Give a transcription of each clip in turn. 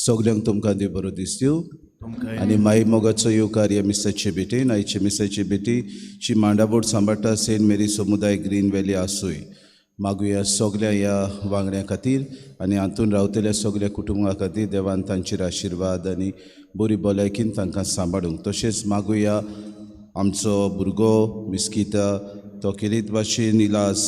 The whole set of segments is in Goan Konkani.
सगल्यांक तुमकां देव बरो दीस दिवं आनी माई मोगाचो येवकार ह्या मिसाचे भेटेन. आयचे मिसाचे भेटीची मांडाबोट सांबाळटा सेंट मेरी समुदाय ग्रीन व्हॅली आसूय. मागुया सगल्या ह्या वांगड्यां खातीर आनी हातून रावतल्या सगल्या कुटुंबा खातीर देवान तांचेर आशिर्वाद आनी बरी भलायकीन तांकां सांबाळूंक. तशेंच मागुया आमचो भुरगो मिस्किता तो खेरीत भाशेन इलाज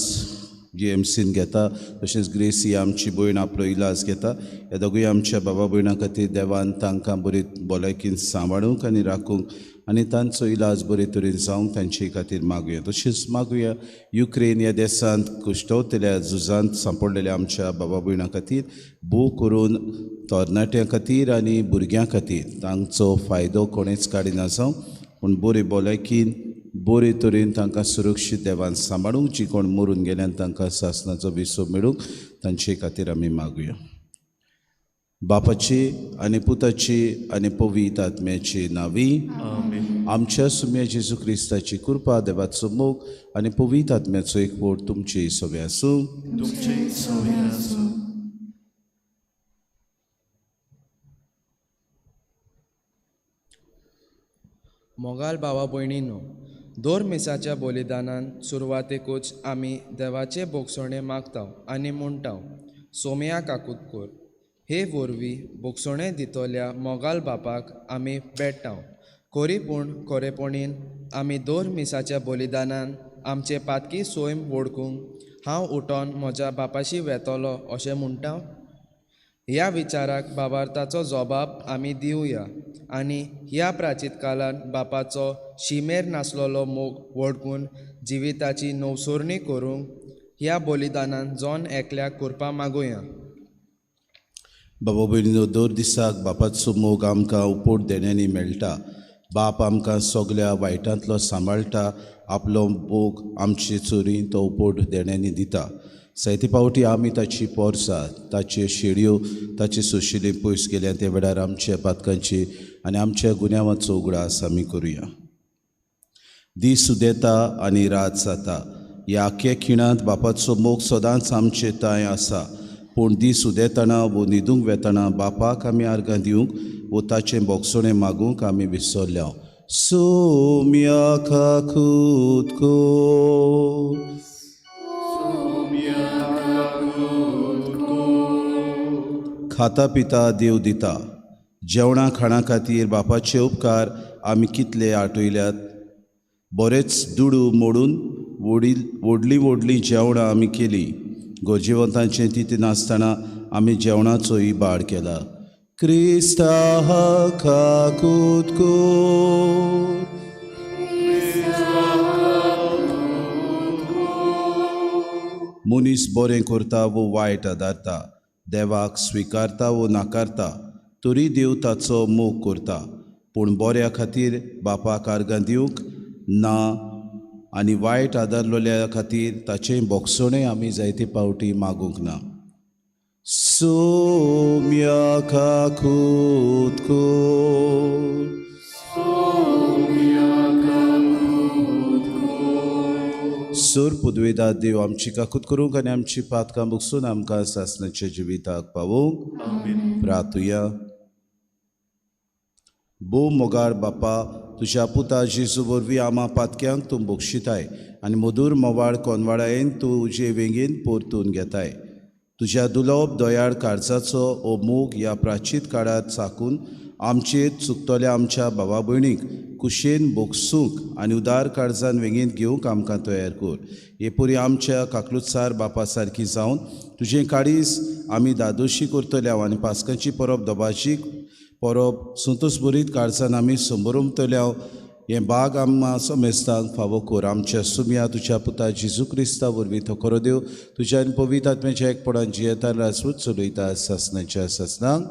जी एम सीन घेता, तशेंच ग्रेसी आमची भयण आपलो इलाज घेता. ह्या दोगूय आमच्या बाबा भयणां खातीर देवान तांकां बरी भलायकीन सांबाळूंक आनी राखूंक आनी तांचो इलाज बरे तरेन जावंक तांचे खातीर मागुया. तशेंच मागुया युक्रेन ह्या देशांत कुश्टवतल्या झुजांत सांपडलेल्या आमच्या बाबा भयणां खातीर, भोव करून तरणाट्यां खातीर आनी भुरग्यां खातीर तांचो फायदो कोणेच काडिना जावं, पूण बरे भलायकीन बरे तरेन तांकां सुरक्षीत देवान सांबाळूंक, जी कोण मरून गेल्यान तांकां सासणाचो विसव मेळूंक तांचे खातीर आमी मागुया. बापाची आनी पुताची आनी पवित्र आत्म्याची नांवी आमच्या सुम्या जेजू क्रिस्ताची कृपा, देवाचो मोग आनी पवित्र आत्म्याचो एकवट तुमचे सगळे आसूं. मोगाल भावा भयणीनो, दोर मिसाच्या बलिदानान सुरवातेकूच आमी देवाचे भोगसणे मागता आनी म्हणटा, सोमया काकूत कर. हे वरवीं भोगसणे दितल्या मोगाल बापाक आमी पेडटा. खरी पूण खरेपणीन आमी दोर मिसाच्या बलिदानान आमचे पातकी सोयम वळखूंक हांव उठोन म्हज्या बापाशी वेतलो अशें म्हणटा. ह्या विचाराक बाबार्थाचो जबाब आमी दिवया आनी ह्या प्राचीत काळान बापाचो शिमेर नासलेलो मोग वळखून जिविताची नवसरणी करूंक ह्या बलिदानान जण एकल्याक करपा मागुया. बाबा भयणीनो, दर दिसाक बापाचो मोग आमकां उपोट देण्यांनी मेळटा. बाप आमकां सगल्या वायटांतलो सांबाळटा, आपलो मोग आमचे चोरी तो उपोट देण्यांनी दिता. जायते फावटी आमी ताची पोरसां, ताच्यो शेडयो, ताचे सोशिले पयस गेल्या त्या वेळार आमच्या पातकांची आनी आमच्या गुन्यांवाचो उगडास आमी करुया. दीस उदेता आनी रात जाता. ह्या आख्या खिणांत बापाचो मोग सदांच आमचे तांय आसा, पूण दीस उदेतना वो न्हिदूंक वेतना बापाक आमी आर्गां दिवंक वो ताचें भोगसणें मागूंक आमी विसरल्या. सोम्या काकूत कर. खाता पिता देव दिता. जेवणा खाणा खातीर बापाचे उपकार आमी कितले आठयल्यात. बरेच दुडू मोडून व्हडलीं व्हडलीं जेवणां आमी केलीं. गरजेवंतांचें तितें नासतना आमी जेवणाचो इबाड केला. क्रिस्ता काकूत कर. मनीस बरें करता वो वायट आदारता, देवाक स्विकारता वो नाकारता, तरी देव ताचो मोग करता. पूण बऱ्या खातीर बापाक आर्गां दिवंक ना आनी वायट आदारलेल्या खातीर ताचें भोगसणें आमी जायते फावटी मागूंक ना. सोम्या काकूत कर. सोर पुदवेदा देव आमची काकूत करूंक आनी आमची पातकां भोगसून आमकां सासणाच्या जिविताक पावोवंक. प्रातुया. भोव मोगाळ बापा, तुज्या पुता जेजू वरवीं आमा पातक्यांक तूं बक्षिताय आनी मधूर मोवाळ कोनवाळायेन तूं उजे वेंगेन परतून घेताय. तुज्या दुलोब दयाळ काळजाचो ओ मोग ह्या प्राचीत काळांत साकून आमचेर चुकतल्या आमच्या भावा भयणीक कुशेन भोगसूंक आनी उदार काळजान वेंगेंत घेवंक आमकां तयार कर. हे पुरी आमच्या काकलुतसार बापा सारकी जावन तुजें काळीज आमी दादोशी करतल्या आनी पास्कांची परब दबाजी परब संतोस भरीत काळजान आमी संबरमतल्या. हें बाग आमकां समेस्तांक फावो कर. आमच्या सुमया तुज्या पुता जेजू क्रिस्ता वरवीं तो खरो देव तुज्या आनी पवित्र आत्म्याच्या एकपणान जियेता राजपूत चलयता सासणाच्या सासणाक.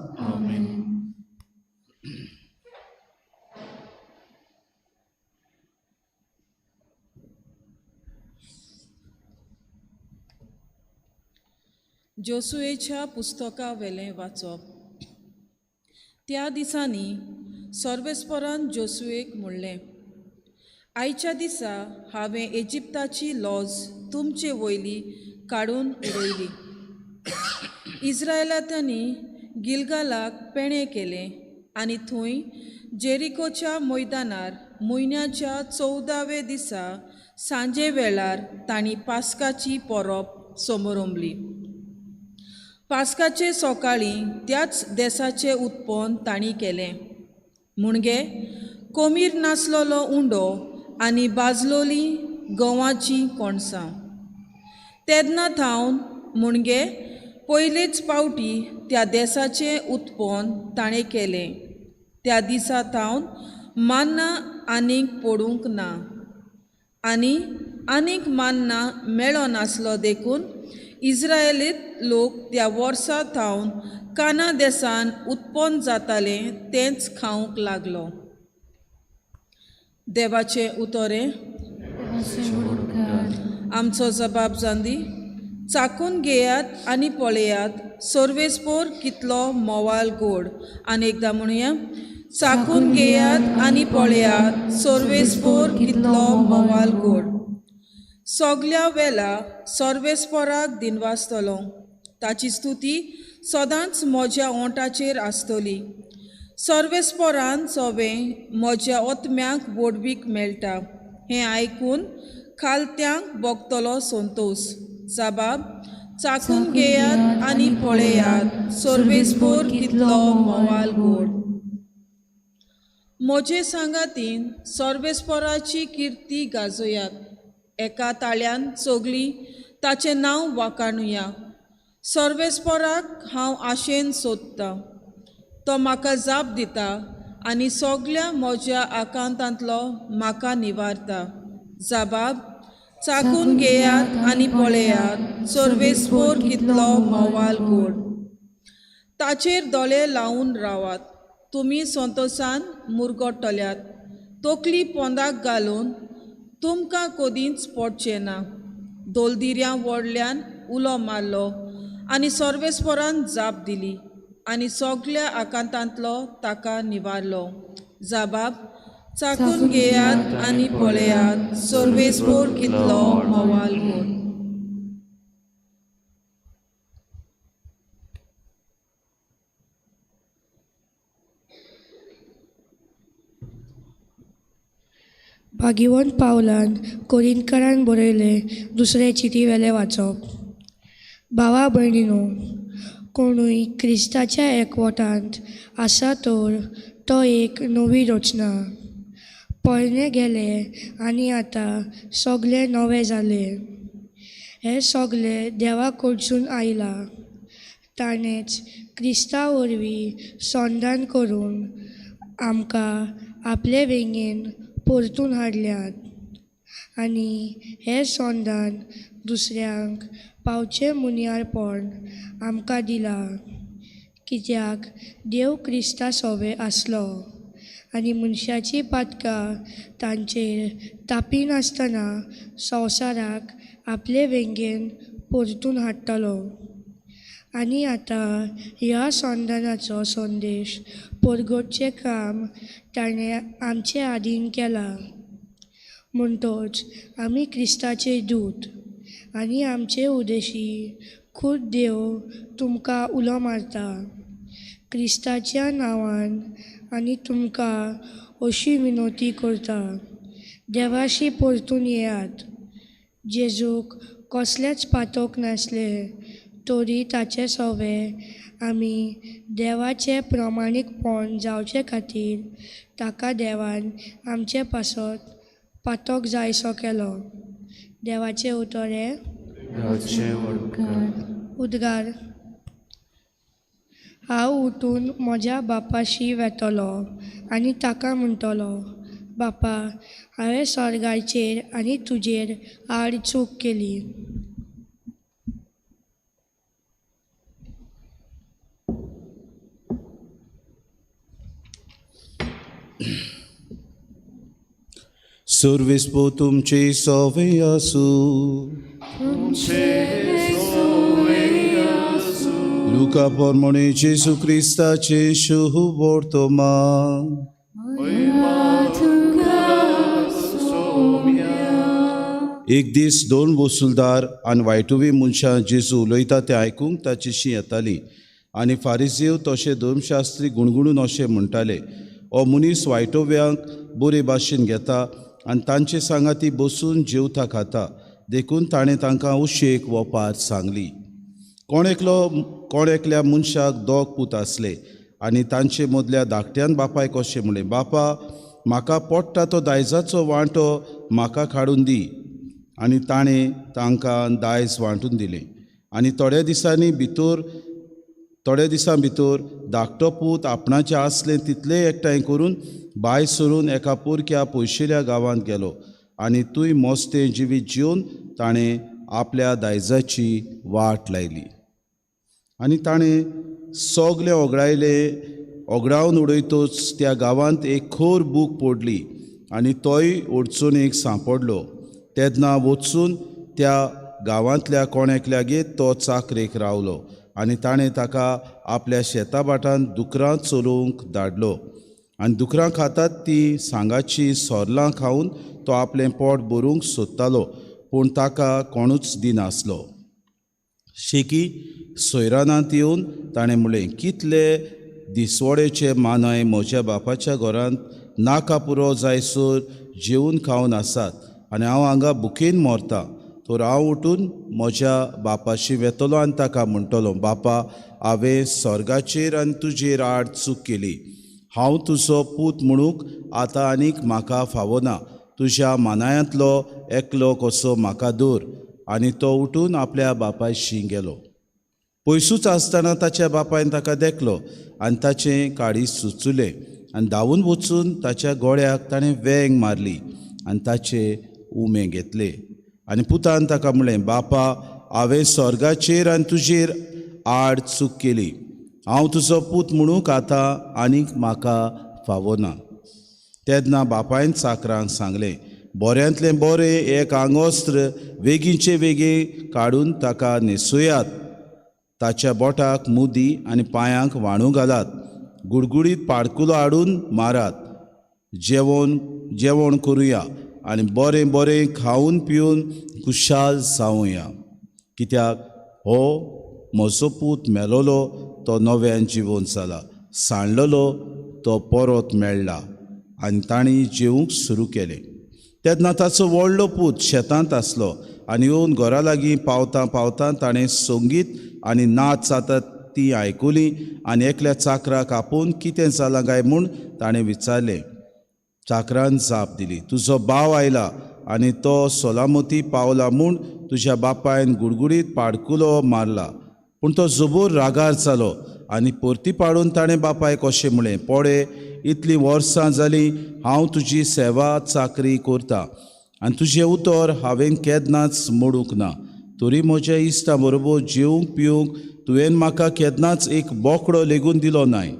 जोसुएच्या पुस्तका वेलें वाचप. त्या दिसांनी सर्वेस्परान जोसुएक म्हणलें, आयच्या दिसा हांवें इजिप्ताची लॉज तुमचे वयली काडून उडयली. इस्रायलांनी गिलगालाक पेणें केलें आनी थंय जेरिकोच्या मैदानार म्हयन्याच्या 14व्या दिसा सांजे वेळार तांणी पास्काची परब समरंबली. पास्काचे सकाळीं त्याच देसाचें उत्पन्न तांणी केलें, म्हणजे कोमीर नासलेलो उंडो आनी भाजलोली गंवाचीं कणसां. तेन्ना थावन म्हणजे पयलेच पावटी त्या देसाचें उत्पन्न ताणें केलें. त्या दिसा थावन मान्ना आनीक पडूंक ना आनी आनीक मान्ना मेळनासलो, देखून इस्रायलीत लोक त्या वर्सा थावन काना देसान उत्पन्न जातालें तेंच खावंक लागलो. देवाचें उतरें. आमचो जबाब जांदी. चाकून घेयात आनी पळयात सर्वेस्पोर कितलो मोवाल गोड. आनी एकदां म्हणुया, चाकून घेयात आनी पळयात सर्वेस्पोर कितलो मोवाल गोड. सगल्या वेळा सर्वेस्पोराक दिनवासतलो, ताची स्तुती सदांच म्हज्या ओंठाचेर आसतली. सर्वेस्पोरान सोवें म्हज्या ओतम्याक वोडवीक मेळटा, हें आयकून खालत्यांक भोगतलो संतोश. जबाब चाकून घेयात आनी पळयात सर्वेस्पोर कितलो मोवाल गोड. म्हजे सांगातीन सर्वेस्पोराची किर्ती गाजोयात, एका ताळ्यान सगळीं ताचें नांव वाखाणुया. सर्वेस्पोराक हांव आशेन सोदतां, तो म्हाका जाप दिता आनी सगल्या म्हज्या आकांतांतलो म्हाका निवारता. जबाब चाकून घेयात आनी पळयात सर्वेस्पोर कितलो मोवाल गोड. ताचेर दोळे लावन रावात, तुमी संतोसान मुरगट्टल्यात. तकली पोंदाक घालून तुमकां कदींच पडचें ना. दोलदिऱ्यां व्हडल्यान उलो मारलो आनी सर्वेस्पोरान जाप दिली आनी सगल्या आकांतांतलो ताका निवारलो. जबाब चाकून घेयात आनी पळयात सर्वेस्पोर कितलो मोवाल गोड. भागिवंत पावलान कोरिंतकारान बरयलें दुसरे चिटी वेलें वाचप. भावा भयणीनो, कोणूय क्रिस्ताच्या एकवटांत आसा तर तो एक नवी रचना. पोरणें गेलें आनी आतां सगळें नवें जालें. हें सगळें देवा कडसून आयलां. ताणेंच क्रिस्ता वरवीं संदान करून आमकां आपले वेंगेन परतून हाडल्यात आनी हें संदान दुसऱ्यांक पावचें मुनियारपण आमकां दिलां. कित्याक देव क्रिस्ता सोबे आसलो आनी मनशाची पातकां तांचेर तापिनासतना संवसाराक आपले वेंगेन परतून हाडटलो. आनी आतां ह्या संदानाचो संदेश परगटचें काम ताणें आमचे आदीन केलां. म्हणटच आमी क्रिस्ताचे दूत आनी आमचे उदेशी खूद देव तुमकां उलो मारता. क्रिस्ताच्या नांवान आनी तुमकां अशी विनवती करता, देवाशी परतून येयात. जेजूक कसलेंच पातक नासलें तरी ताचे सोवे आमी देवाचें प्रमाणीकपण जावचे खातीर ताका देवान आमचे पासत पातक जायसो केलो. देवाचें उतर हें. उद्गार. हांव उठून म्हज्या बापाशी वेतलो आनी ताका म्हणटलो, बापा, हांवें स्वर्गाचेर आनी तुजेर आड चूक केली. सर्वेस्पोर तुमचे सोवे आसूं. लुका प्रमाणे जेजू क्रिस्ताचे शुभ वर्तमान. एक दीस दोन वसुलदार आनी वायटुवी मनशां जेजू उलयता तें आयकूंक ताचेशी येतालीं. आनी फारिजीव तशें धर्मशास्त्री गुणगुणून अशें म्हणटाले, हो मनीस वायटोव्यांक बरे भाशेन घेता आनी तांचे सांगाती बसून जेवता खाता. देखून ताणें तांकां उशेक वपार सांगली. कोण एकल्या मनशाक दोग पूत आसले आनी तांचे मदल्या धाकट्यान बापायक अशें म्हणलें, बापा म्हाका पोडटा तो दायजाचो वांटो म्हाका काडून दी. आनी ताणें तांकां दायज वांटून दिलें. आनी थोड्या दिसां भितर धाकटो पूत आपणाचें आसलें तितलें एकठांय करून भायर सरून एका पोरक्या पयशिल्या गांवांत गेलो आनी थंय मस्तें जिवीत जिवन ताणें आपल्या दायजाची वाट लायली. आनी ताणें सगलें ओगडावन उडयतच त्या गांवांत एक खर भूक पडली आनी तोय अडचणीक सांपडलो. तेन्ना वचून त्या गांवांतल्या कोण एकल्यागेर तो चाकरेक रावलो आनी ताणें ताका आपल्या शेता भाटांत दुकरां चलोवंक धाडलो. आनी दुकरां खातात ती सांगाची सोरलां खावन तो आपलें पोट भरूंक सोदतालो, पूण ताका कोणूच दिनासलो. शेकी सोयरानांत येवन ताणें म्हणलें, कितले दिसवडेचे मानाय म्हज्या बापाच्या घरांत नाका पुरो जायसर जेवन खावन आसात आनी हांव हांगा भुकेन मरता. तर हांव उठून म्हज्या बापाशी वेतलो आनी ताका म्हणटलो, बापा हांवें स्वर्गाचेर आनी तुजेर आड चूक केली. हांव तुजो पूत म्हणूंक आतां आनीक म्हाका फावना. तुज्या मानायांतलो एकलो कसो म्हाका दवर. आनी तो उठून आपल्या बापायशी गेलो. पयसूच आसतना ताच्या बापायन ताका देखलो आनी ताचें काळीज सुचुलें आनी धांवून वचून ताच्या गोळ्याक ताणें वेंग मारली आनी ताचे उमे घेतले. आनी पुतान ताका म्हणलें, बापा हांवें स्वर्गाचेर आनी तुजेर आड चूक केली. हांव तुजो पूत म्हणूंक आतां आनीक म्हाका फावना. तेन्ना बापायन चाकरांक सांगलें, बऱ्यांतलें बरें एक आंगवस्त्र वेगींचे वेगीं काडून ताका न्हेसयात, ताच्या बोटाक मुदी आनी पांयांक वाणू घालात, गुडगुडीत पाडकुलो हाडून मारात, जेवण करुया आनी बरें बरें खावन पिवन खुशाल जावया. कित्याक हो म्हजो पूत मेलोलो तो नव्यान जिवन जाला, सांडलेलो तो परत मेळ्ळा. आनी तांणी जेवंक सुरू केलें. तेन्ना ताचो व्हडलो पूत शेतांत आसलो आनी येवन घरा लागीं पावतां पावतां ताणें संगीत आनी नाच जातात ती आयकुली आनी एकल्या चाकराक आपोवन कितें जालां काय म्हूण ताणें विचारलें. चाकरान जाप दिली, तुजो भाव आयला आनी तो सोलामती पावला म्हूण तुज्या बापायन गुडगुडीत पाडकुलो मारला. पूण तो जबोर रागार जालो आनी परती पाडून ताणें बापायक अशें म्हणलें, पोडे इतलीं वर्सां जालीं हांव तुजी सेवा चाकरी करता आनी तुजें उतर हांवें केन्नाच मोडूंक ना. तरी म्हज्या इश्टा बरोबर जेवंक पिवंक तुवें म्हाका केन्नाच एक बोकडो लेगून दिलो नाय.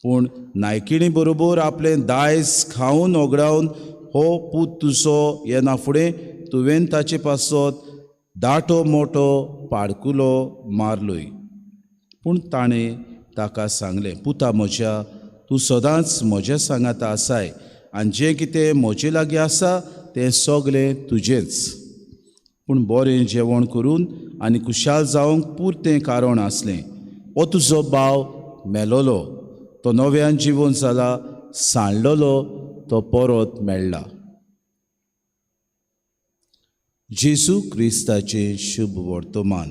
पूण नायकिणी बरोबर आपलें दायज खावन ओगडावन हो पूत तुजो येना फुडें तुवें ताचे पासत दाटो मोटो पाडकुलो मारलोय. पूण ताणें ताका सांगलें, पुता म्हज्या, तूं सदांच म्हज्या सांगाता आसाय आनी जें कितें म्हजे लागीं आसा तें सगलें तुजेंच. पूण बरें जेवण करून आनी खुशाल जावंक पुरतें कारण आसलें. हो तुजो भाव मेलोलो तो नव्यान जिवन जाला, सांडलेलो तो परत मेळ्ळा. जेजू क्रिस्ताचें शुभ वर्तमान.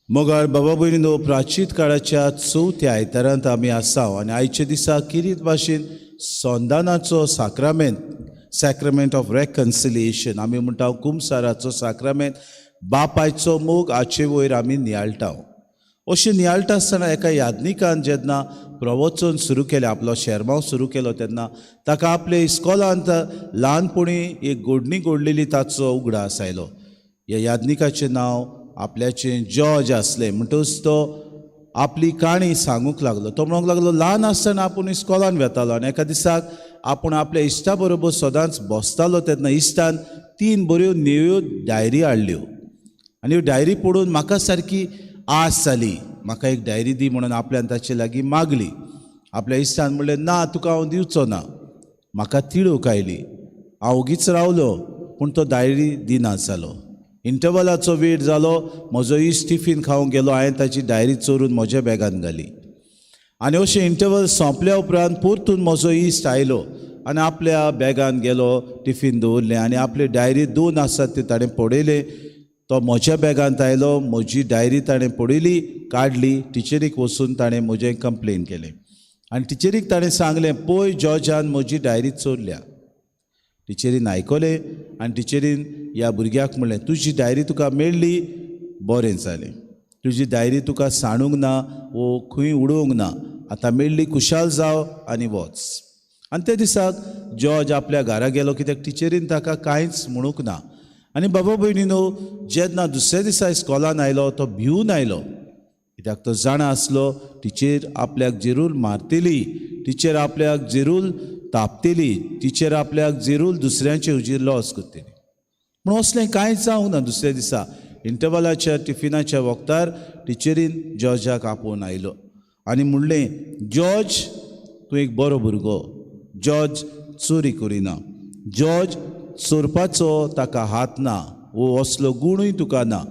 मोगाळ बाबा भयणीनो, प्राचीन काळाच्या चवथ्या आयतारांत आमी आसा आनी आयच्या दिसा किरीत भाशेन संदानाचो साक्रामेंत, सॅक्रामेंट ऑफ रेकन्सिलिएशन आमी म्हणटा, कुमसाराचो साक्रामेंत, बापायचो मोग हाचे वयर आमी नियाळटा. अशें नियाळटा आसतना एका याज्ञिकान जेन्ना प्रवचन सुरू केलें, आपलो शेरमांव सुरू केलो, तेन्ना ताका आपले इस्कॉलांत ल्हानपणी एक गोडणी गोडलेली ताचो उगडास आयलो. ह्या याज्ञिकाचें नांव आपल्याचें जॉर्ज आसलें. म्हणटकच तो आपली काणी सांगूंक लागलो. तो म्हणूंक लागलो, ल्हान आसतना आपूण इस्कॉलान वेतालो आनी एका दिसाक आपूण आपल्या इश्टा बरोबर सदांच बसतालो. तेन्ना इश्टान 3 बऱ्यो नेव्यो डायरी हाडल्यो आनी ह्यो डायरी पळोवन म्हाका सारकी आस जाली, म्हाका एक डायरी दी म्हणून आपल्यान ताचे लागीं मागली. आपल्या इश्टान म्हणलें, ना, तुका हांव दिवचो ना. म्हाका तिडूक आयली, हांव ओगीच रावलो. पूण तो डायरी दिना जालो. इंटरवलाचो वेळ जालो, म्हजो इश्ट टिफीन खावंक गेलो, हांवें ताची डायरी चोरून म्हज्या बॅगान घाली. आनी अशें इंटरवल सोंपल्या उपरांत परतून म्हजो इश्ट आयलो आनी आपल्या बॅगान गेलो, टिफीन दवरलें आनी आपली डायरी 2 आसात ती ताणें पळयलें. तो म्हज्या बॅगांत आयलो, म्हजी डायरी ताणें पळयली, काडली, टिचरीक वचून ताणें म्हजें कंप्लेन केलें आनी टिचरीक ताणें सांगलें, पळय जॉर्जान म्हजी डायरी चोरल्या. टिचरीन आयकलें आनी टिचरीन ह्या भुरग्याक म्हणलें, तुजी डायरी तुका मेळ्ळी, बरें जालें, तुजी डायरी तुका सांडूंक ना वो खंय उडोवंक ना, आतां मेळ्ळी, खुशाल जाव आनी वच. आनी त्या दिसाक जॉर्ज आपल्या घरा गेलो, कित्याक टिचरीन ताका कांयच म्हणूंक ना. आनी बाबा भयणीनो, जेन्ना दुसऱ्या दिसा इस्कॉलान आयलो तो भिवन आयलो, कित्याक तो जाणा आसलो टिचर आपल्याक जेरूल मारतली, टिचर आपल्याक जेरूल तापतली, टिचर आपल्याक जेरूल दुसऱ्यांचे हुजीर लॉस करतली. पूण असलें कांयच जावंक ना. दुसऱ्या दिसा इंटरवलाच्या टिफिनाच्या वखदार टिचरीन जॉर्जाक आपोवन आयलो आनी म्हणलें, जॉर्ज तूं एक बरो भुरगो, जॉर्ज चोरी करिना, जॉर्ज चोरपाचो ताका हात ना वो असलो गुणूय तुका ना,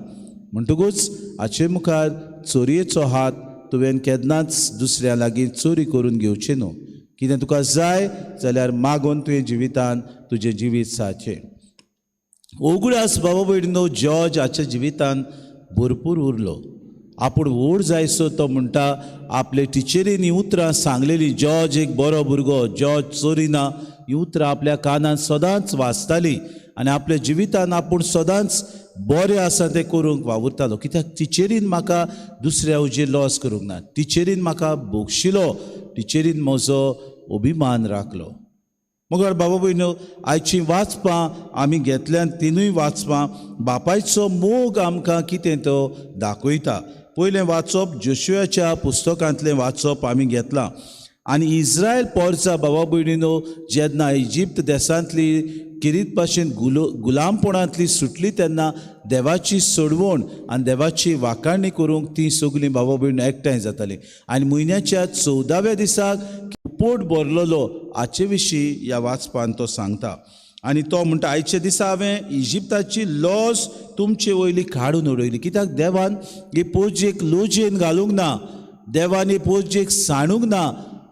म्हणटकूच हाचे मुखार चोरयेचो हात तुवें केन्नाच दुसऱ्या लागीं चोरी करून घेवचें न्हू, कितें तुका जाय जाल्यार मागून तुवें जिवितान तुजें जिवीत सारचें. उगडास बाबा भयणीनो, जॉर्ज हाच्या जिवितान भरपूर उरलो. आपूण व्हड जायसो तो म्हणटा आपले टिचरीन ही उतरां सांगलेली, जॉर्ज एक बरो भुरगो, जॉर्ज चोरिना, ही उतरां आपल्या कानान सदांच वाचताली आनी आपल्या जिवितान आपूण सदांच बरें आसा तें करूंक वावुरतालो, कित्याक टिचरीन म्हाका दुसऱ्या हुजीर लॉस करूंक ना, टिचरीन म्हाका बक्षिलो, टिचरीन म्हजो अभिमान राखलो. मगर बाबा भयणीनो, आयची वाचपां आमी घेतल्यान तिनूय वाचपां बापायचो मोग आमकां कितें तो दाखयता. पयलें वाचप जोशुयाच्या पुस्तकांतलें वाचप आमी घेतलां आनी इस्रायल पोरचा बाबा भयणीनो जेन्ना इजिप्त देशांतली किरीत भाशेन गुलामपणांतली सुटली तेन्ना देवाची सोडवण आनी देवाची वाखाणी करूंक ती सगळीं बाबा भयणी एकठांय जातालीं आनी म्हयन्याच्या 14व्या दिसाक पोट भरलेलो हाचे विशीं ह्या वाचपान तो सांगता. आनी तो म्हणटा, आयच्या दिसा हांवें इजिप्ताची लॉस तुमचे वयली काडून उडयली, कित्याक देवान ही पोजेक लोजयेन घालूंक ना, देवान ही पोजेक सांडूंक ना,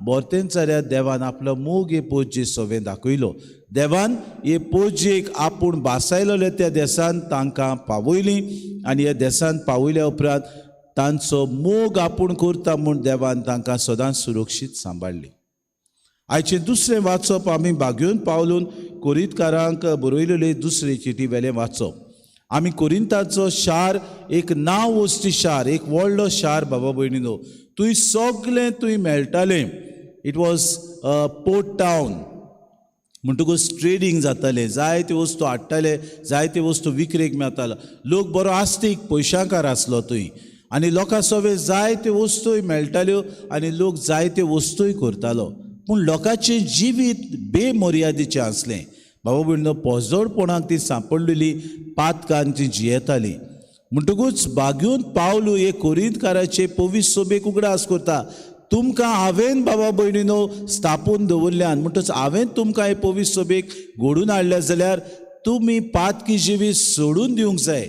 बोरतेन जाल्यार देवान आपलो मोग हे पोजे सवें दाखयलो, देवान हे पोजेक आपूण बासायलेले त्या देसान तांकां पावयली आनी ह्या देसान पावयल्या उपरांत तांचो मोग आपूण करता म्हूण देवान तांकां सदांच सुरक्षीत सांबाळ्ळी. आयचें दुसरें वाचप आमी बागयोन पावलून कोरिंतकारांक बरयलेले दुसरे चिटी वेलें वाचप. आमी कोरिंताचो शार एक नांव वस्ती शार, एक व्हडलो शार बाबा भयणीनो, थंय सगळें थंय मेळटालें. It was port town, म्हणटकूच ट्रेडींग जातालें, जायते वस्तू हाडटाले, जायते वस्तू विक्रेक मेळटालो, लोक बरो आस्तीक पयशांकार आसलो थंय आनी लोकां सवे जायत्यो वस्तूय मेळटाल्यो आनी लोक जायत्यो वस्तूय करतालो. पूण लोकांचें जिवीत बेमर्यादेचें आसलें. बाबा भयणीनो, पोजोडपणाक ती सांपडलेली पातकान ती जियेताली. म्हणटकूच बागयोन पावलू हे कोरिंतकाराचे पवित्र सोबेक उगडास करता, तुमकां हांवें बाबा भयणीनो स्थापून दवरल्यान, म्हणटकच हांवें तुमकां हे पवित्र सोबेक घडून हाडल्या जाल्यार तुमी पातकी जिवीत सोडून दिवंक जाय.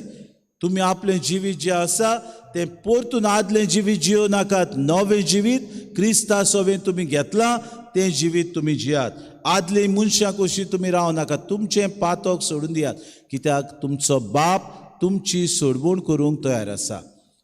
तुमी आपलें जिवीत जें आसा तें परतून आदलें जिवीत जियो नाकात, नवें जिवीत क्रिस्ता सोवें तुमी घेतलां तें जिवीत तुमी जियात. आदली मनशां कशी तुमी राव नाकात, तुमचें पातक सोडून दियात, कित्याक तुमचो बाप तुमची सोडवण करूंक तयार आसा.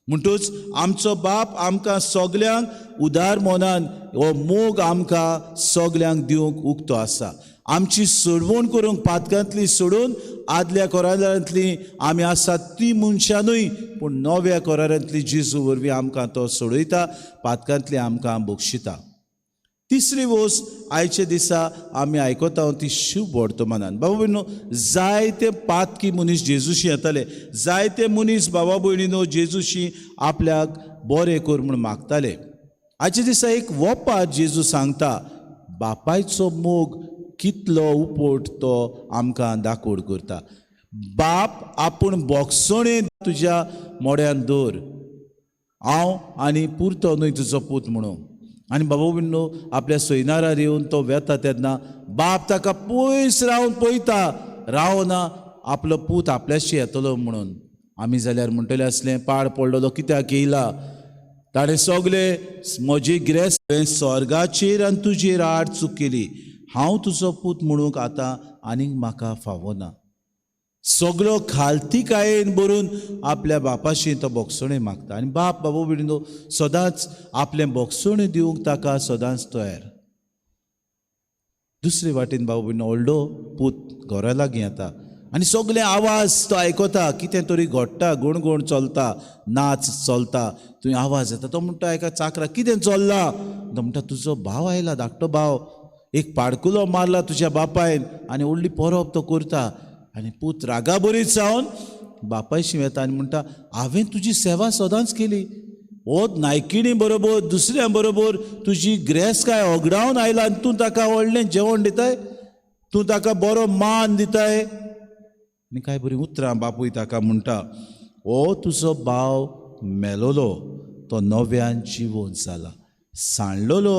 म्हणटूच आमचो बाप आमकां सगल्यांक उदार मनान हो मोग आमकां सगल्यांक दिवंक उक्तो आसा. आमची सोडवण करूंक पातकांतली सोडून आदल्या कोरारांतली आमी आसात ती मनशां न्हय, पूण नव्या कोरारांतली जेजू वरवीं आमकां तो सोडयता, पातकांतली आमकां बक्षिता. तिसरी वस्त आयच्या दिसा आमी आयकता ती शुभ वर्तमानान. बाबा भयणीनो, जायते पातकी मनीस जेजूशी येताले, जायते मनीस बाबा भयणीनो जेजूशी आपल्याक बरें कर म्हूण मागताले. आयच्या दिसा एक वोपार जेजू सांगता, बापायचो मोग कितलो उपोट तो आमकां दाखोड करता. बाप आपूण बोगसणे तुज्या मोड्यान दवर, हांव आनी पुरतो न्हय तुजो पूत म्हणून. आनी बाबा भयणीनो, आपल्या सोयनारार येवन तो वेता तेन्ना बाप ताका पयस रावन पळयता, रावना आपलो पूत आपल्याशी येतलो म्हणून. आमी जाल्यार म्हणटले आसलें पाड पडलेलो कित्याक येयला, ताणें सगळे म्हजी गिरेस्त स्वर्गाचेर आनी तुजेर आड चूक केली, हांव तुजो पूत म्हणूंक आतां आनीक म्हाका फावना. सगळो खालतीकायेन भरून आपल्या बापाशी तो बोगसणें मागता आनी बाप बाबू भयणीनो सदांच आपलें बोगसणें दिवंक ताका सदांच तयार. दुसरे वाटेन बाबू भयणीनो व्हडलो पूत घरा लागीं येता आनी सगळे आवाज तो आयकता, कितें तरी घडटा, गुणगुण चलता, नाच चलता, थंय आवाज येता. तो म्हणटा एका चाकरा कितें चल्लां? तो म्हणटा तुजो भाव आयला, धाकटो भाव, एक पाडकुलो मारला तुज्या बापायन आनी व्हडली परब तो करता. आनी पूत रागाबरीत जावन बापायशी येता आनी म्हणटा हांवें तुजी सेवा सदांच केली, हो नायकिणी बरोबर दुसऱ्या बरोबर तुजी ग्रेसकाय होगडावन आयला आनी तूं ताका व्हडलें जेवण दिताय, तूं ताका बरो मान दिताय. आनी कांय बरीं उतरां बापूय ताका म्हणटा, हो तुजो भाव मेलोलो तो नव्यान जिवोन जाला, सांडलेलो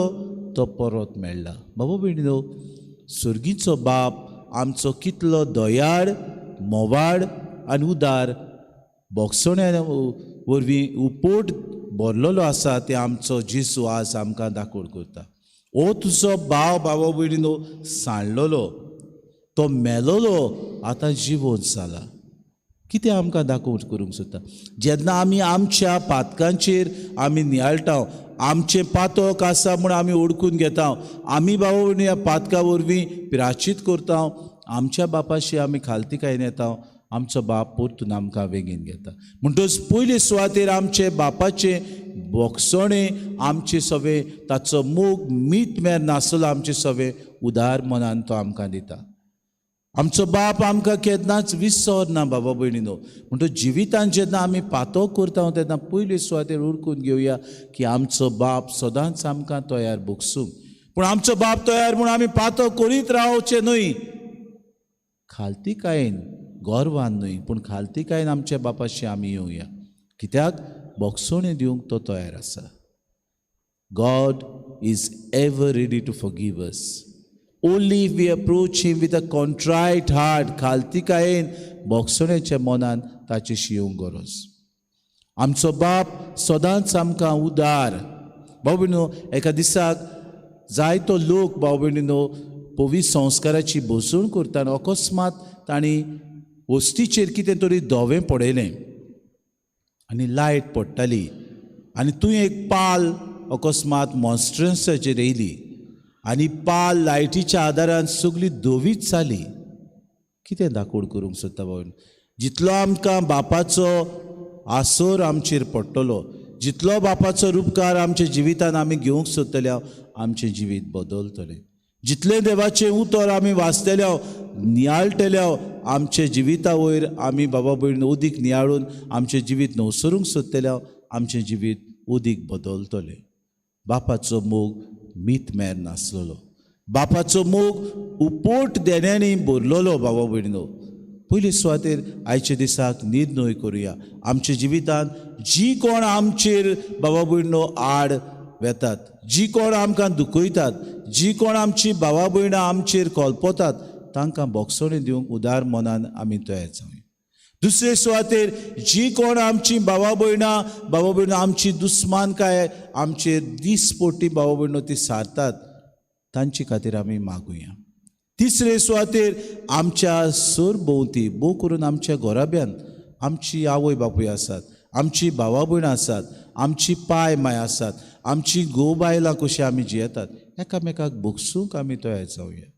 तो परत मेळ्ळा. बाबा भयणीनो, सुर्गीचो बाप आमचो कितलो दयाळ, मोवाळ आनी उदार बोगसण्या वरवीं उपोट भरलेलो आसा तें आमचो जेजू आज आमकां दाखोवण करता. हो तुजो भाव बाबा भयणीनो सांडलेलो तो मेलोलो आतां जिवोन जाला. कितें आमकां दाखोवण करूंक सोदता? जेन्ना आमी आमच्या पातकांचेर आमी नियाळटा, आमचें पातक आसा म्हूण आमी ओळखून घेता, आमी बाबा भयणी ह्या पातका वरवीं प्राचीत करता, आमच्या बापाशी आमी खालतीकायेन येता, आमचो बाप परतून आमकां वेगीन घेता. म्हणटच पयले सुवातेर आमचे बापाचें बोगसणें, आमचे सवे ताचो मोग मीत मेर नासलो आमचे सवे उदार मनान तो आमकां दिता. आमचो बाप आमकां केन्नाच विसर ना बाबा भयणीनो. म्हणटच जिवितान जेन्ना आमी पातक करता तेन्ना पयले सुवातेर उरकून घेवया की आमचो बाप सदांच आमकां तयार भोगसूंक. पूण आमचो बाप तयार म्हूण आमी पातक करीत रावचें न्हय, खालतीकायेन, गर्वान न्हय, पूण खालतीकायेन आमच्या बापाशी आमी येवया. कित्याक बोगसणें दिवंक तो तयार आसा. God is ever ready to forgive us. Only if we approach him with a contrite heart, खालतीकायेन बोगसणेच्या मनान ताचेशी येवंक गरज. आमचो बाप सदांच आमकां उदार. भाव भयणीनो, एका दिसाक जायतो लोक भाव भयणीनो पवित्र संस्काराची बसवण करतना अकस्मात तांणी वस्तीचेर कितें तरी धवें पडयलें आनी लायट पडटाली आनी थंय एक पाल अकस्मात मॉन्स्ट्रन्साचेर येयली आनी पाल लायटीच्या आदारान सगळी धवीच जाली. कितें दाखोवण करूंक सोदता भाव? जितलो आमकां बापाचो आसोर आमचेर पडटलो, जितलो बापाचो रुपकार आमच्या जिवितान आमी घेवंक सोदतले, आमचें जिवीत बदलतलें. जितलें देवाचें उतर आमी वाचतले, नियाळटले, आमच्या जिविता वयर आमी बाबा भयण उदीक नियाळून आमचें जिवीत नवसरूंक सोदतले, आमचें जिवीत उदीक बदलतलें. बापाचो मोग मीत मेर नासलेलो, बापाचो मोग उपोट देण्यांनी भरलेलो. बाबा भयणीनो, पयले सुवातेर आयच्या दिसाक निर्णय करुया आमच्या जिवितांत जी कोण आमचेर बाबा भयणो आड वेतात, जी कोण आमकां दुखयतात, जी कोण आमची भावा भयणां आमचेर कोलपोतात, तांकां बोगसणें दिवंक उदार मनान आमी तयार जावया. दुसरे सुवातेर जी कोण आमची भावा भयणां आमची दुस्मानकाय आमचेर दीसपट्टी भावा भयणो ती सारतात, तांचे खातीर आमी मागुया. तिसरे सुवातेर आमच्या सरभोंवती, भोव करून आमच्या घराब्यान आमची आवय बापूय आसात, आमची भावा भयणां आसात, आमची पाय माय आसात, आमची घोव बायलां कशी आमी जियेतात, एकामेकाक भोगसूंक आमी तयार जावया.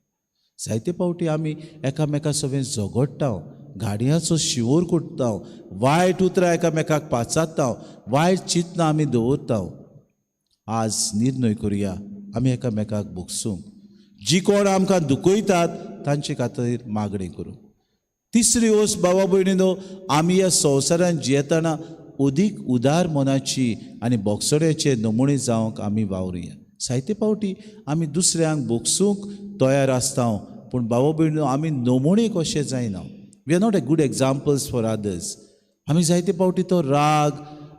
जायते फावटी आमी एकामेका सगळें झगडटा, गाडयांचो शिंवोर करता, वायट उतरां एकामेकाक पाचारता, वायट चिंतनां आमी दवरता. आज निर्णय करुया आमी एकामेकाक भोगसूंक. जी कोण आमकां दुखयतात तांचे खातीर मागणी करूं. तिसरी वस्त बाबा भयणीनो, आमी ह्या संवसारांत जियेतना अदीक उदार मनाची आनी बोगसण्याचे नमुणे जावंक आमी वावरुया. जायते फावटी आमी दुसऱ्यांक भोगसूंक तयार आसता, पूण बाबा भयणीनो आमी नमुणे कशे जायना. We are not a good examples for others. आमी जायते फावटी तो राग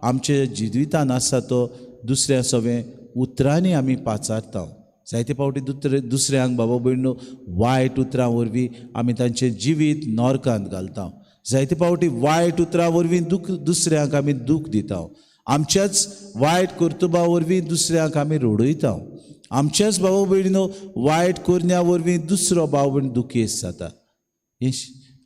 आमच्या जिवितान आसा तो दुसऱ्या सगळें उतरांनी आमी पाचारता. जायते फावटी दुसऱ्यांक बाबा भयणीनो वायट उतरां वरवीं आमी तांचें जिवीत नरकांत घालता. जायते फावटी वायट उतरां वरवीं दुसऱ्यांक आमी दूख दिता. आमच्याच वायट कर्तुबा वरवीं दुसऱ्यांक आमी रडयता. आमच्याच भाव भयणीनो वायट करण्या वरवीं दुसरो भाव भयण दुखेस्त जाता. हें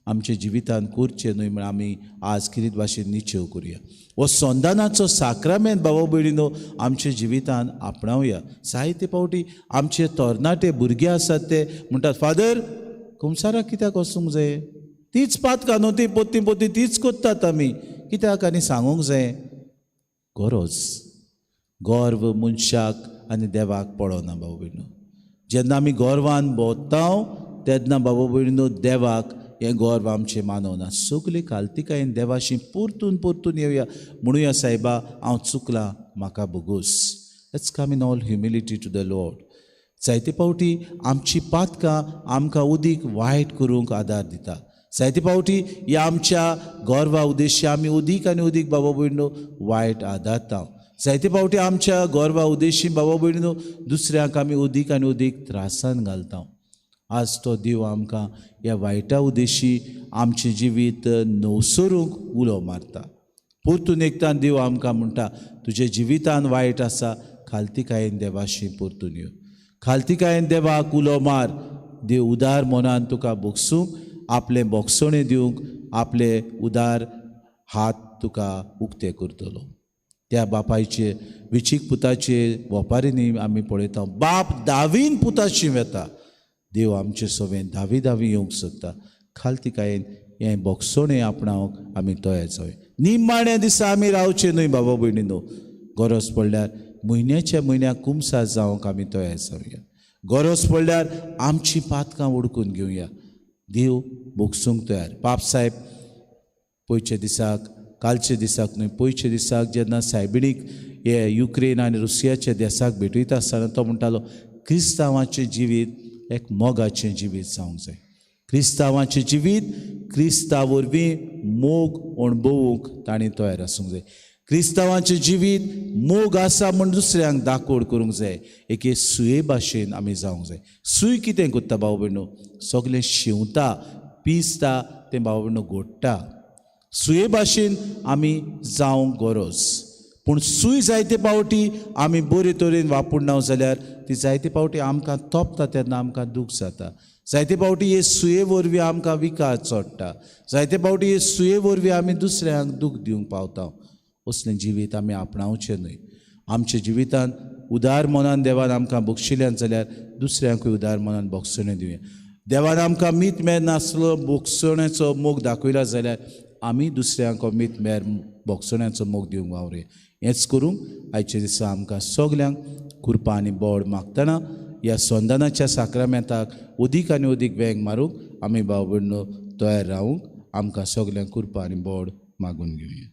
आमच्या जिवितान करचें न्हय म्हण आमी आज कितें भाशेन निश्चेव करुया. हो संदानाचो साक्रामेंत बाबा भयणीनो आमच्या जिवितान आपणावया. जायते फावटी आमचे तरणाटे भुरगे आसात ते म्हणटात, फादर कुमसाराक कित्याक वचूंक जाय, तीच पातकां न्हू ती पोती पोती तीच करतात आमी, कित्याक आनी सांगूंक जाय. गरज गर्व मनशाक आनी देवाक पळोवना बाबा भयणीनो. जेन्ना आमी गर्वान भोंवता तेन्ना बाबा भयणीनो देवाक हें गर्व आमचें मानवना. सगळी खालतिकायेन देवाशी परतून परतून येवया, म्हणुया सायबा हांव चुकलां, म्हाका भोगोस. Let's come in all humility to the Lord. जायते फावटी आमची पातकां आमकां उदीक वायट करूंक आदार दिता. जायते फावटी ह्या आमच्या गर्वा उद्देश्य आमी उदीक आनी उदीक बाबा भयणीनो वायट आदारता. जायते फावटी आमच्या गर्वा उद्देशी बाबा भयणीनो दुसऱ्यांक आमी उदीक आनी उदीक त्रासान घालता. आज तो देव आमकां ह्या वायटा उद्देशी आमचें जिवीत नवसरूंक उलो मारता. परतून एकदां देव आमकां म्हणटा, तुज्या जिवितान वायट आसा, खालतिकायेन देवाशी परतून यो, खालतिकायेन देवाक उलो मार. देव उदार मनान तुका भोगसूंक, आपलें भोगसणें दिवंक आपले उदार हात तुका उक्ते करतलो. त्या बापायचे विचीक पुताचे वपारींनी आमी पळयता, बाप दावीन पुताशी वेता. देव आमचे सवें धावी धावी येवंक सोदता. खालतिकायेन हें भोगसणें आपणावंक आमी तयार जावया. निमाण्या दिसा आमी रावचें न्हय बाबा भयणीनो. गरज पडल्यार म्हयन्याच्या म्हयन्याक कुमसार जावंक आमी तयार जावया. गरज पडल्यार आमची पातकां ओडकून घेवया. देव भोगसूंक तयार. पाप साहेब पयच्या दिसाक, कालच्या दिसाक न्हय, पयच्या दिसाक जेन्ना सायबिणीक हे युक्रेन आनी रुसियाच्या देसाक भेटयता आसतना तो म्हणटालो, क्रिस्तांवाचें जिवीत एक मोगाचें जिवीत जावंक जाय. क्रिस्तांवाचें जिवीत क्रिस्ता वरवीं मोग अणभवूंक तांणी तयार आसूंक जाय. क्रिस्तांवाचें जिवीत मोग आसा म्हूण दुसऱ्यांक दाकोड करूंक जाय. एके सुये भाशेन आमी जावंक जाय. सूय कितें करता भाव भयणो, सगळें शिंवता, पिसता, तें भाव भयणो घोडटा. सुये भाशेन आमी जावंक गरज. पूण सूय जायते फावटी आमी बरे तरेन वापरना जाल्यार ती जायते फावटी आमकां तोपता, तेन्ना आमकां दूख जाता. जायते फावटी हे सुये वरवीं आमकां विकार चडटा. जायते फावटी हे सुये वरवीं आमी दुसऱ्यांक दूख दिवंक पावता. असलें जिवीत आमी आपणावचें न्हय. आमच्या जिवितान उदार मनान देवान आमकां बक्षिल्यान जाल्यार दुसऱ्यांकूय उदार मनान भोगसणें दिवया. देवान आमकां मीत मेर नासलो भोगसण्याचो मोग दाखयला जाल्यार आमी दुसऱ्यांक मीत मेर भोगसण्याचो मोग दिवंक वावरुया. हेंच करूंक आयच्या दिसा आमकां सगल्यांक कृपा आनी बोड मागतना ह्या संदानाच्या साक्रामेंताक उदीक आनी उदीक वेंग मारूंक आमी भाव भयणो तयार रावूंक आमकां सगल्यांक कृपा आनी बोड मागून घेवया.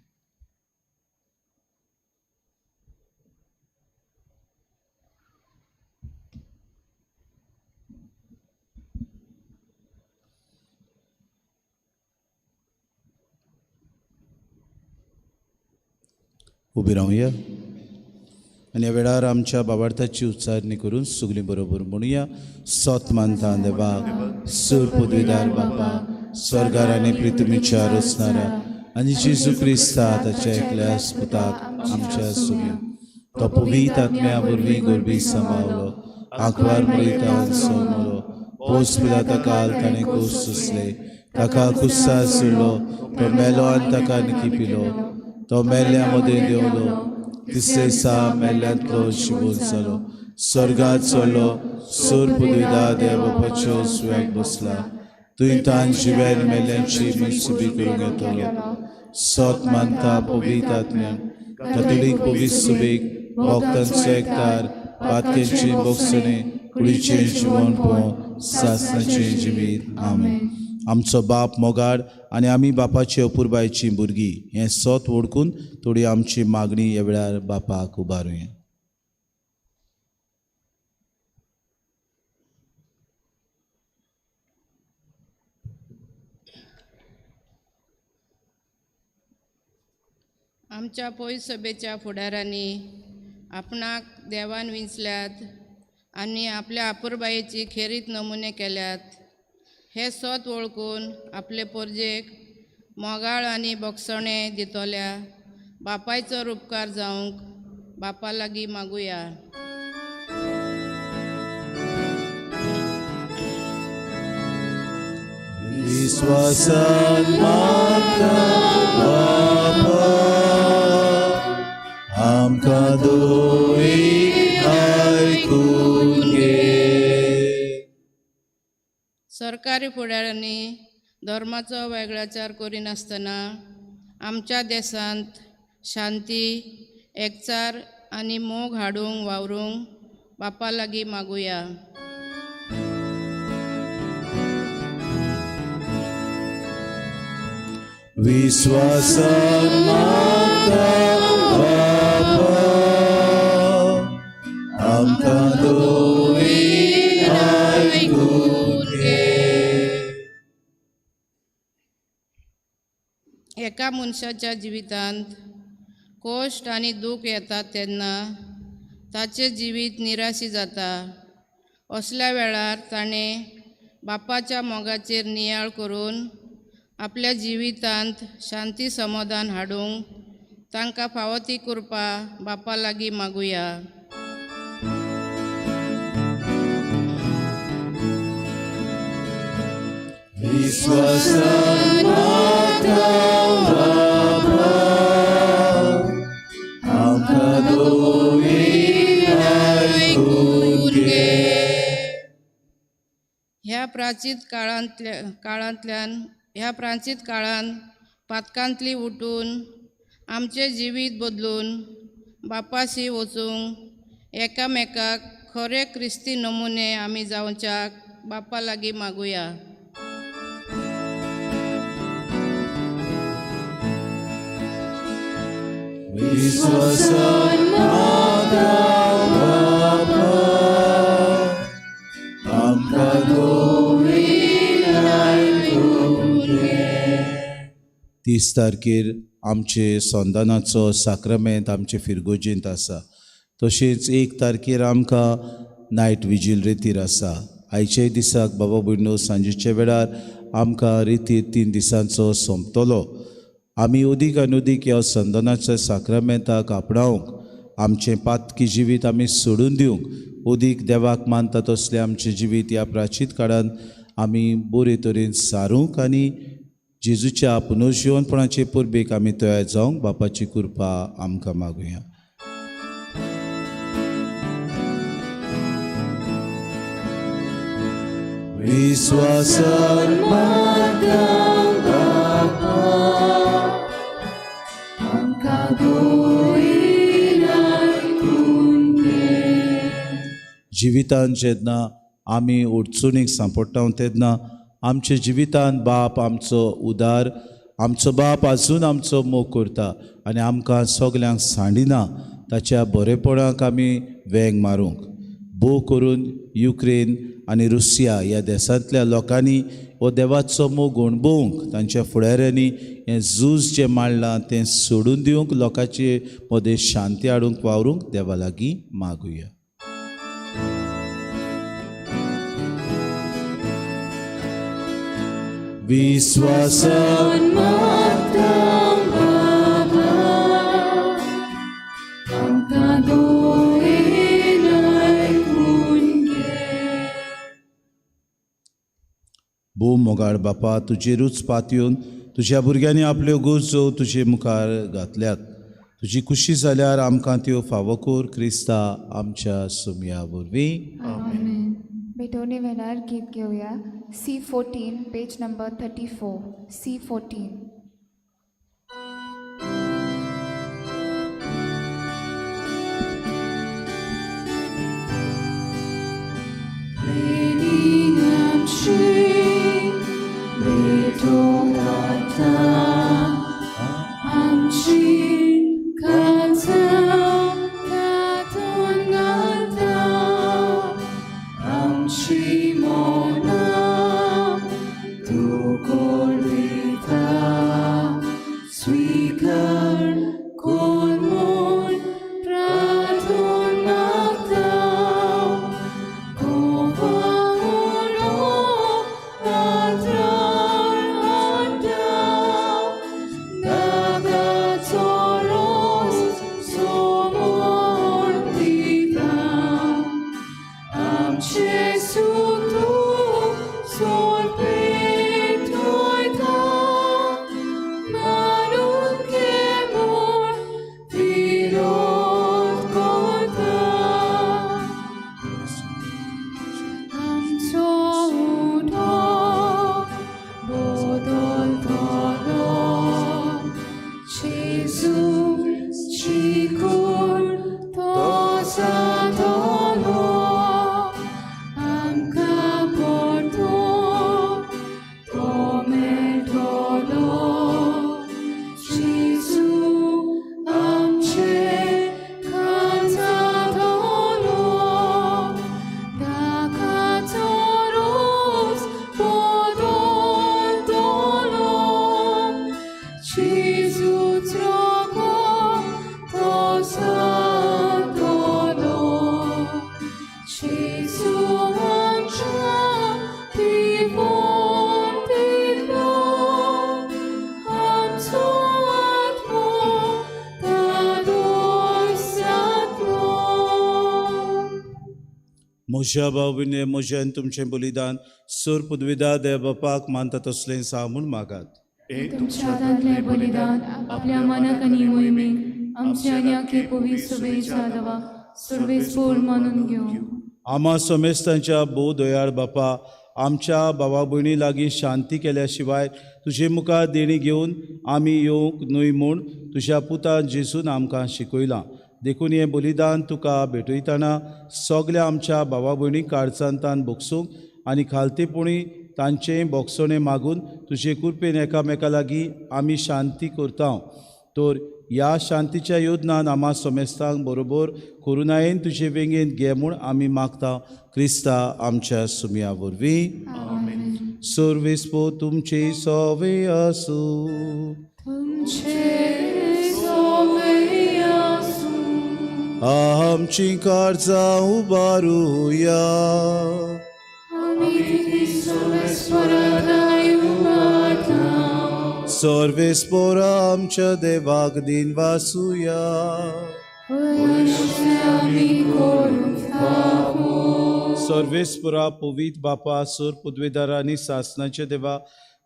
उबी रावया आनी ह्या वेळार आमच्या बाबार्थाची उच्चारणी करून सगळीं बरोबर म्हणुया. सत मानता देवाक, सूर पदवीदार बापा, स्वर्गार आनी पृथ्वीच्या रचणाऱ्या आनी जेजू क्रिस्ता ताच्या एकल्या पुताक आमच्या सुम्या, तो पवित्र आत्म्या वरवीं गोरबी सांबाळलो, आंकवार मरितान सोमलो, पोस पिलाता काल ताणें कूस सोंसले, ताका कुस्सार सोडलो, तो मेलो आनी ताका निकी पिलो, तो मेल्ल्या मदें देंवलो, तिसरे दिसा मेल्ल्यांतलो जिवोन जालो, स्वर्गात चडलो, सूर पदवीदार देव बापाच्या उजव्याक बसला, थंय तान जिव्यान मेल्ल्यांची मुसुबी करूंक येतलो. सत मानता पवित्र आत्म्याक, कॅथोलीक पवित्र सुबेक, भक्तांचो एकतार, पातक्यांची भोगसणे, कुडीचें जिवन पळोवन सासणाचें जिवीत. आमेन. आमचो बाप मोगाड आनी आमी बापाचे अपुरबायची भुरगीं हें सत वळखून थोडी आमची मागणी ह्या वेळार बापाक उबारुया. आमच्या पयस सभेच्या फुडारांनी आपणाक देवान विंचल्यात आनी आपल्या आपुरबायेची खेरीत नमुने केल्यात. हे सत वळखून आपले पोरजेक मोगाळ आनी बोगसणे दितल्या बापायचो उपकार जावंक बापा लागीं मागुया. विश्वासान मागता बापा आमकां दोळी आयकून घे. सरकारी फुडाऱ्यांनी धर्माचो वेगळाचार करिनासतना आमच्या देशांत शांती, एकचार आनी मोग हाडूंक वावरूंक बापा लागीं मागुया. विश्वासान मागता बापा आमकां दोळी आयकून घे. एका मनशाच्या जिवितांत कश्ट आनी दूख येतात तेन्ना ताचें जिवीत निराशी जाता. असल्या वेळार ताणें बापाच्या मोगाचेर नियाळ करून आपल्या जिवितांत शांती समाधान हाडूंक तांकां फावो ती कृपा बापा लागीं मागुया. विश्वासान मागता बापा आमकां दोळी आयकून घे. ह्या प्राचीन काळांत पातकांतली उठून आमचें जिवीत बदलून बापाशी वचूंक एकामेकाक खरे क्रिस्ती नमुने आमी जावच्याक बापा लागीं मागुया. विश्वासान मागता बापा आमकां दोळी आयकून घे. 30 तारखेर आमचे संदानाचो साक्रमेंत आमचे फिरगोजेंत आसा. तशेंच 1 तारखेर आमकां नायट विजील रेतीर आसा. आयच्याय दिसाक बाबा भयणो सांजेच्या वेळार आमकां रेतीर 3 दिसांचो सोंपतलो. आमी अदीक आनी अदीक ह्या संदानाच्या साक्रमेंताक आपणावंक, आमचें पातकी जिवीत आमी सोडून दिवंक, अदीक देवाक मानता तसलें आमचें जिवीत ह्या प्राचीन काळान आमी बरे तरेन सारूंक आनी जेजूच्या पुनर्जिवनपणाचे परबेक आमी तयार जावंक बापाची कृपा आमकां मागुया. विश्वासान मागता बापा आमकां दोळी आयकून घे. जिवितांत जेन्ना आमी अडचणीक सांपडटा तेन्ना आमच्या जिवितांत बाप आमचो उदार, आमचो बाप आजून आमचो मोग करता आनी आमकां सगल्यांक सांडिना. ताच्या बरेपणाक आमी वेंग मारूंक भोव करून युक्रेन आनी रुसिया ह्या देशांतल्या लोकांनी हो देवाचो मोग अणभवूंक, तांच्या फुडाऱ्यांनी हें झूज जें मांडलां तें सोडून दिवंक, लोकांचे मदें शांती हाडूंक वावरूंक देवा लागीं मागुया. विश्वासान मागता बापा आमकां दोळी आयकून घे. भोव मोगाळ बापा, तुजेरूच पातयेवन तुज्या भुरग्यांनी आपल्यो गरजो तुजे मुखार घातल्यात. तुजी खुशी जाल्यार आमकां त्यो फावो कर. क्रिस्ता आमच्या सुमया वरवीं. आमेन. भेटवणे वेळार गीत घेवया. C14 page number 34. C14. Jesus rogoto santo no, Gesù ancia di fonte amso atmo tadorsatlo. म्हज्या भाव भयणी म्हजें आनी तुमचें बलिदान सोर पुदविदा देव बापाक मानता तसलें सा म्हूण मागात. तुमच्या हातांतलें बलिदान आपल्या मनाक आनी मोहिमेक आमच्या आनी आखे पवी सुबेच्या देवा सर्वेस्पोर मानून घेवं. आमा समेस्तांच्या भोव दयाळ बापा, आमच्या भावा भयणी लागीं शांती केल्या शिवाय तुजे मुखार देणी घेवन आमी येवंक न्हय म्हूण तुज्या पुतान जेजून आमकां शिकयलां. देखून हें बलिदान तुका भेटयतना सगल्या आमच्या भावा भयणी काळजांतान भोगसूंक आनी खालतेपणी तांचें भोगसणें मागून तुजे कृपेन एकामेका लागीं आमी शांती करता. तर ह्या शांतीच्या योजनान आमा समेस्तांक बरोबर करुणायेन तुजे वेंगेंत घे म्हूण आमी मागता, क्रिस्ता आमच्या सुमया वरवीं. सर्वेस्पो तुमचे सोवे आसूं. तुमचे सोवे आसूं. आमची काळजां उबारुया. आमी ती सर्वेस्पराक उबारता. सर्वेस्पोरा आमच्या देवाक दिन वासुया. अशें आमी करूंक फावो. सर्वेस्परा पवित बापा, सोर पुदवेदारा आनी सासनाचे देवा,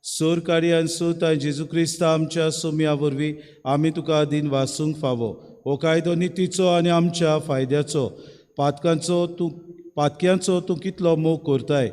सोर कार्यान सोत आनी जेजू क्रिस्ता आमच्या सोम्या वरवीं आमी तुका दिन वासूंक फावो. हो कायदो नितीचो आनी आमच्या फायद्याचो. पातक्यांचो तूं कितलो मोग करताय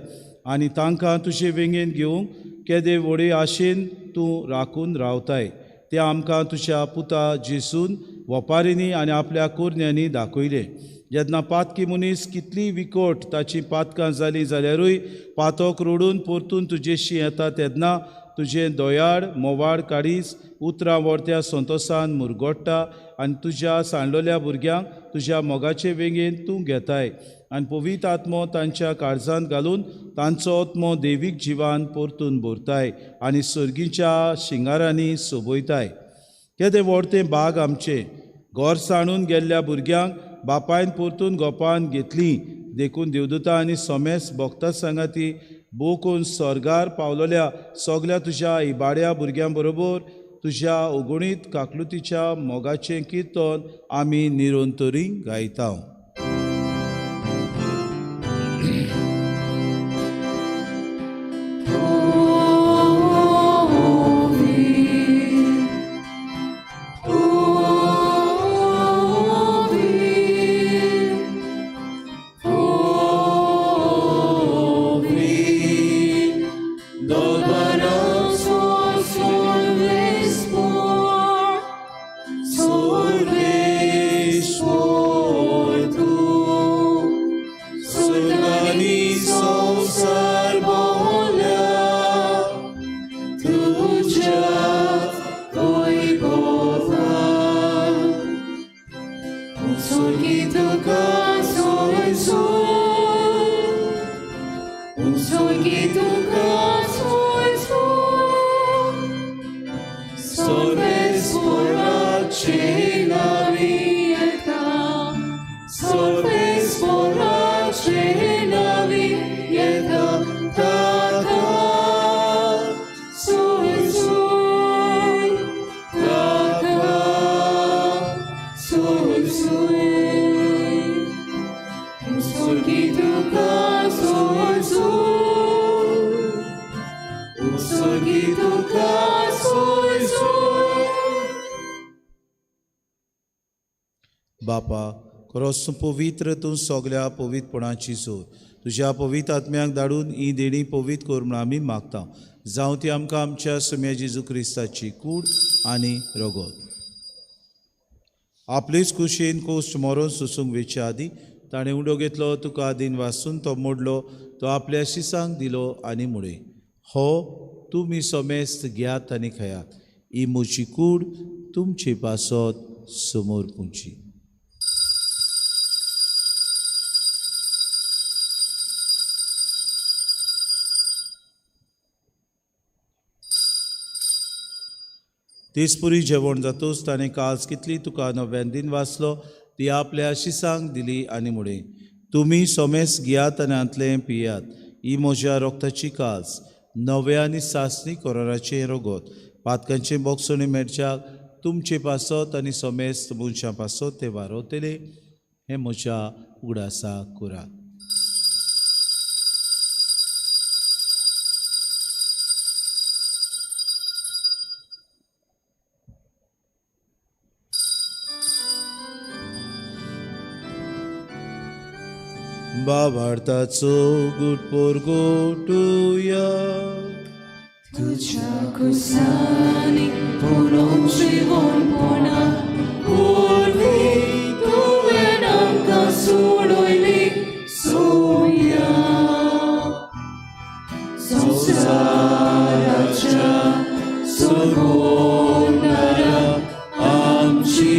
आनी तांकां तुजे वेंगेन घेवंक केदे व्हडे आशेन तूं राखून रावताय तें आमकां तुज्या पुता जेजून वपारींनी आनी आपल्या कोरण्यांनी दाखयलें. जेन्ना पातकी मनीस कितली विकोट ताची पातकां जालीं जाल्यारूय पातक रोडून परतून तुजेशी येता तेन्ना तुजें दयाळ मोवाळ काडीस उतरां व्हरत्या संतोसान मुरगोडटा आनी तुज्या सांडलेल्या भुरग्यांक तुज्या मोगाचे वेंगेन तूं घेताय आनी पवित्र आत्मो तांच्या काळजांत घालून तांचो आत्मो देवीक जिवान परतून भरताय आनी सर्गीच्या शिंगारांनी सोबयताय. केदें व्हडतें बाग आमचें, घर सांडून गेल्ल्या भुरग्यांक बापायन परतून गोपान घेतली. देखून देवदूता आनी सोमेस भोगता सांगाती बोकून स्वर्गार पावलोल्या सगल्या तुज्या इबाड्या भुरग्यां बरोबर तुज्या अगुणीत काकलुतीच्या मोगाचें किर्तन आमी निरंतरी गायता. बापा, खरोच तूं पवित्र, तूं सगल्या पवित्रपणाची सोर. तुज्या पवित्र आत्म्याक धाडून ही देणी पवित्र कर म्हूण आमी मागता. जावं ती आमकां आमच्या सुम्या जेजू क्रिस्ताची कूड आनी रगत. आपलेच कुशीन कोश्ट मरोन सोसूंक वेचे आदीं ताणें उडो घेतलो, तुका दिन वासून तो मोडलो, तो आपल्या शिसांक दिलो आनी मुळे, हो तुमी समेस्त घेयात आनी खायात, ही म्हजी कूड तुमचे पासत समोर पुंची. तेचपुरी जेवण जातूच ताणें काज कितली तुका नव्यान दिन वाचलो ती आपल्या शिसांक दिली आनी म्हणें, तुमी सोमेस घेयात आनी हांतलें पियात, ही म्हज्या रोगताची काज, नव्या आनी सासणी कोराराचें रोगोत, पातकांचें बोगसोणी मेळच्याक तुमचे पासत आनी सोमेस्त मनशां पासत ते वारवतले, हें म्हज्या उगडासा करात. बाबार्थाचो गुटपोर गोटुया तुझ्या कुसानी पुरोवन जिवनपणा वरवीं तुवें आमकां सोडयली सोया संवसाराच्या सोडवणारा आमची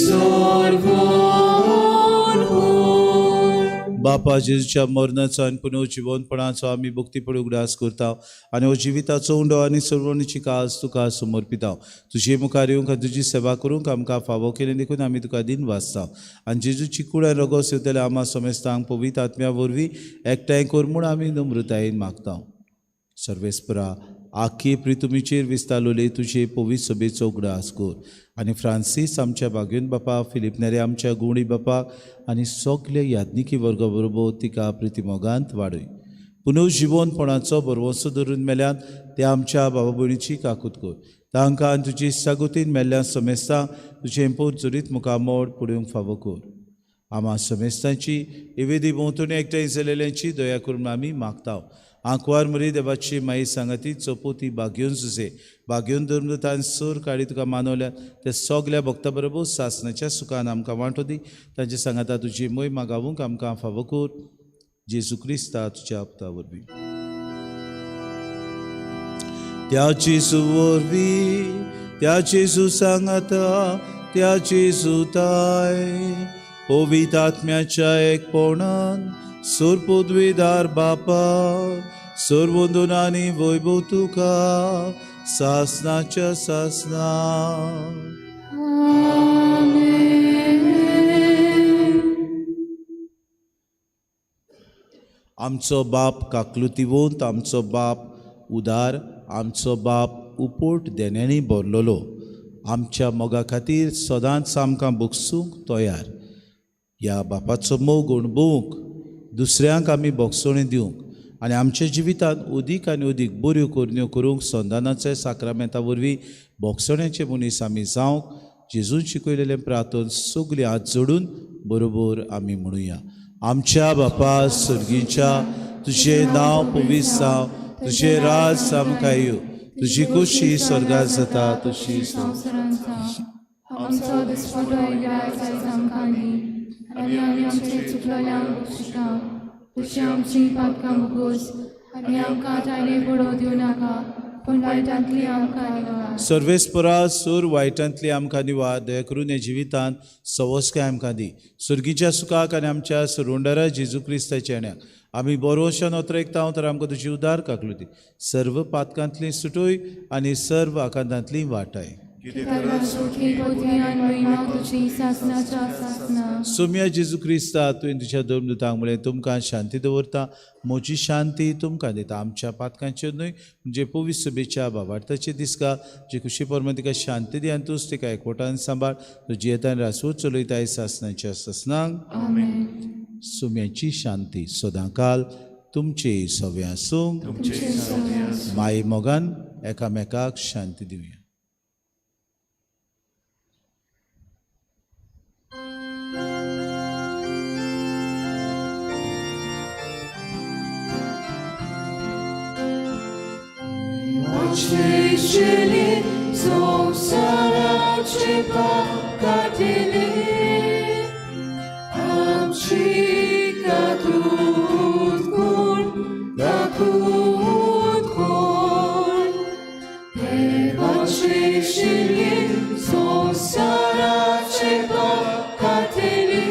सोडवण. बापा जेजूच्या मरणाचो आनी पुनर्जिवनपणाचो आमी भक्तीपण उगडास करता आनी हो जिविताचो उंडो आनी सोडवणीची काज तुका समर्पिता. तुजे मुखार येवंक आनी तुजी सेवा करूंक आमकां फावो केली देखून आमी तुका दिन वाचता आनी जेजूची कूड आनी रोगोस येवतले आमा समेस्तांक पवित्र आत्म्या वरवीं एकठांय कर म्हूण आमी नम्रतायेन मागता. सर्वेस्परा आखी प्रितुमीचेर विस्तारलोले तुजे पवित्र सभेचो उगडास कर आनी फ्रांसीस आमच्या बागेवन बापा, फिलीप नेरे आमच्या गुवणी बापा आनी सगळे याज्ञिकी वर्गा बरोबर तिका प्रितिमोगांत वाडय. पुनर्जिवनपणाचो भरवंसो धरून मेल्यान ते आमच्या बाबा भयणीची काकूत कर. तांकां आनी तुजी सागोतीन मेल्ल्या समेस्तांक तुजें पोरचुरीत मुखामोड पळोवंक फावो कर. आमा समेस्तांची एवेदी भोंवतणी एकठांय जालेल्यांची दया करून आमी मागता. आंकवार मरी देवाची माई सांगाती चपोती बागेवन सुसे बागेवन धर्मदूतान सूर काडी तुका मानवल्या ते सगल्या भक्ता बरोबर सासणाच्या सुखान आमकां वांटो दी. तांचे सांगाता तुजी मोय मागावूंक आमकां फावो कर. जेजू क्रिस्ता तुज्या आपता वरवीं. त्या जेजू वरवीं, त्या जेजू सांगाता, त्या जेजू ताय पवित्र आत्म्याच्या एकपणान सोरपुद्विदार बापा सोरवंदून आनी वैभव तुका सासनाच्या सासना. आमचो बाप काकलुतीवंत, आमचो बाप उदार, आमचो बाप उपोट देण्यांनी भरलेलो, आमच्या मोगा खातीर सदांच आमकां बोगसूंक तयार. ह्या बापाचो मोग अणभवूंक, दुसऱ्यांक आमी बोगसोणी दिवंक आनी आमच्या जिवितांत अदीक आनी अदीक बऱ्यो करण्यो करूंक संदानाच्या साक्रामेंता वरवीं बोगसण्याचे मनीस आमी जावंक जेजून शिकयलेलें प्रार्थन सगळी हात जोडून बरोबर आमी म्हणुया. आमच्या बापा सर्गीच्या, तुजें नांव पवित्र जावं, तुजें राज आमकां येवं, तुजी खोशी स्वर्गात जाता तशी आमचो दिसपटो आमकां दी आनी आमी आमचे चुकलेल्यांक बक्षिता तशी आमची पातकां भोगोस आनी आमकां ताणे पडोवं दिवं नाका पूण वायटांतली आमकां निवार. सर्वेस्परा सूर वायटांतली आमकां निवार. दया करून ह्या जिवितांत सवस्काय आमकां दी. सुर्गीच्या सुखाक आनी आमच्या सुरुंडारा जेजू क्रिस्ताच्या येण्याक आमी बरोवशान ओतरेकता तर आमकां तुजी उदार काकलुती सर्व पातकांतली सुटोय आनी सर्व आकांतांतली वाटाय. सोम्या जेजू क्रिस्ता तुवें तुज्या धर्मदूतांक म्हळें तुमकां शांती दवरता, म्हजी शांती तुमकां दिता. आमच्या पातकांचेर न्हय म्हणजे पवित्र सभेच्या बाबार्थाचे दिसका जे खुशी परमान तिका शांती दी आनी तूंच तिका एकवटान सांबाळ. तूं जियेतान रासू चलयताय सासणाच्या सासणांक. सोम्याची शांती सदांकाल तुमचे सवे आसूं. माई मोगान एकामेकाक शांती दिवया. Cecili संसाराचे पाकाटिले आमची काकूत कोण, काकूत कोण. देवाचे शिरये संसाराचे पाकाटिले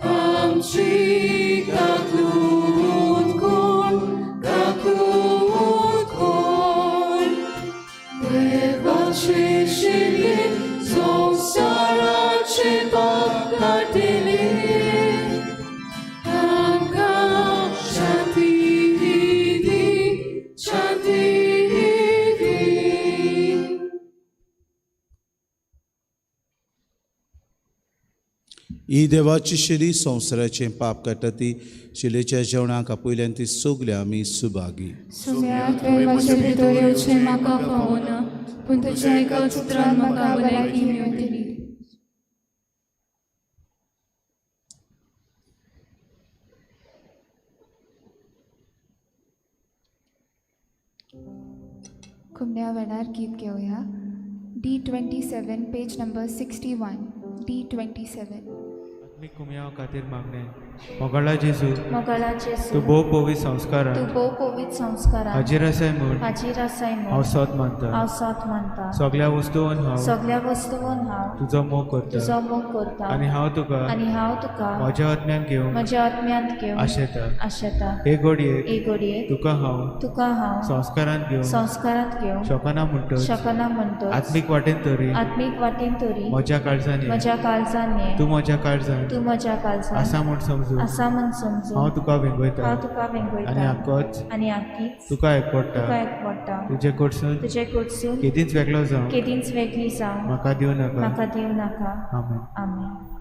आमची काकूत कोण, काकूत कोण. देवाचे ही देवाची शिरी संवसाराचें पाप काडटा ती शिलेच्या जेवणाक आपयल्यान ती सगळ्या आमी सुभागी. सोम्या तुवें म्हजे भितर येवचें म्हाका फावना, पूण तुज्या एका चित्रान म्हाका भलायकी मेळटली. खुमण्या वेळार गीत घेवया. D27 page number 61. D27. आत्मीक कुमयाव खातीर मागणें. मोगाळा जेजू, मोगाळा जेजू, तूं भोव पवित्र संस्कारान, तूं भोव पवित्र संस्कारान हाजीर आसाय म्हूण, हाजीर आसाय म्हूण हांव सोद मानता, हांव सोद मानता. सगळ्या वस्तून हांव, सगळ्या वस्तून हांव तुजो मोग करता, तुजो मोग करता. आनी हांव तुका, आनी हांव तुका म्हज्या आत्म्यान घेवन, म्हज्या आत्म्यांत घेवन आशेता, आशेता. हे घडयेक, हे घडयेक तुका हांव, तुका हांव संस्कारांत घेवन, संस्कारांत घेवन शकना म्हणटच, शकना म्हणटच, आत्मीक वाटेन तरी, आत्मीक वाटेन तरी म्हज्या काळजान, म्हज्या काळजान ये, तूं म्हज्या काळजान, तूं म्हज्या काळजान आसा म्हूण समजून, आसा म्हूण समजून हांव तुका वेंगयता, हांव तुका वेंगयता. आनी आकोच, आनी आकीच तुका एकवडटा, तुका एकवडटा. तुजे कडसून, तुजे कडसून केदींच वेगळो जावं, केदींच वेगळी जावं म्हाका दिवं नाका, म्हाका दिवं नाका. आमेन. आमेन.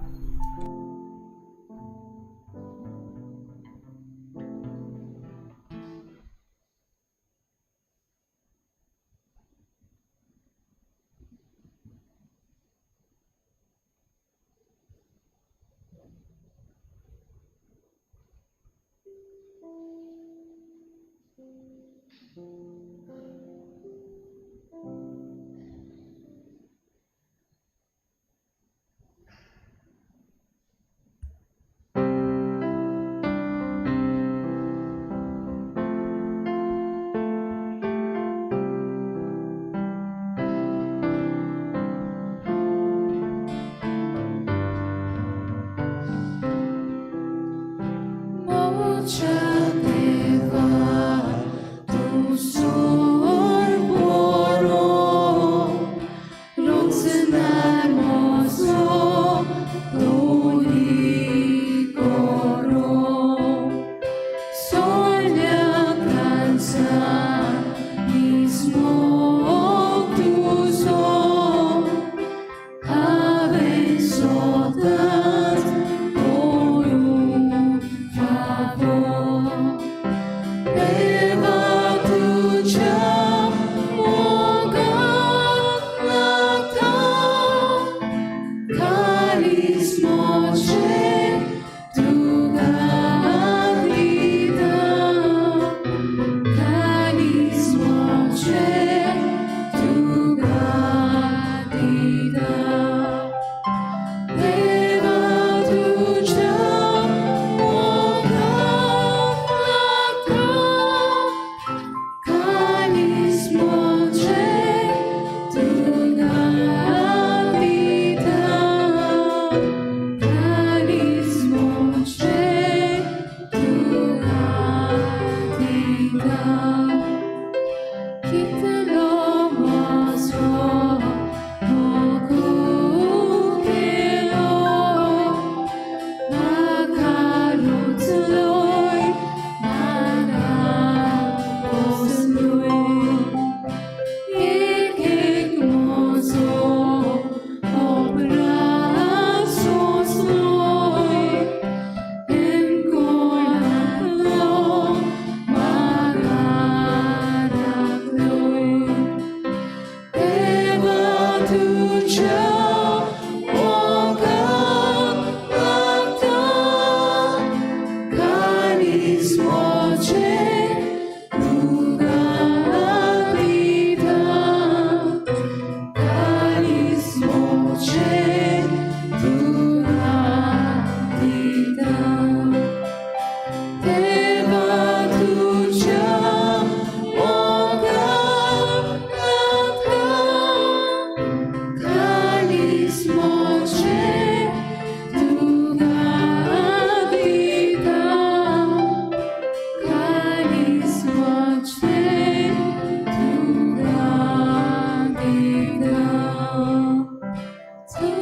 Thank you.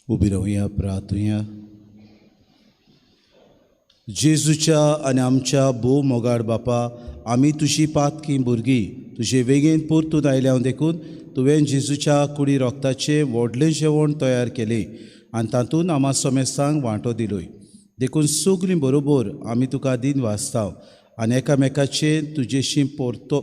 उबी रावया, प्रार्थुया. जेजूच्या आनी आमच्या भोव मोगाड बापा, आमी तुजी पातकी भुरगीं तुजे वेगेन परतून आयल्या देखून तुवें जेजूच्या कुडी रोगताचें व्हडलें जेवण तयार केलें आनी तातूंत आमा समेस्तांक वांटो दिलोय. देखून सगळीं बरोबर आमी तुका दिन वाचता आनी एकामेकाचे तुजेशी परतो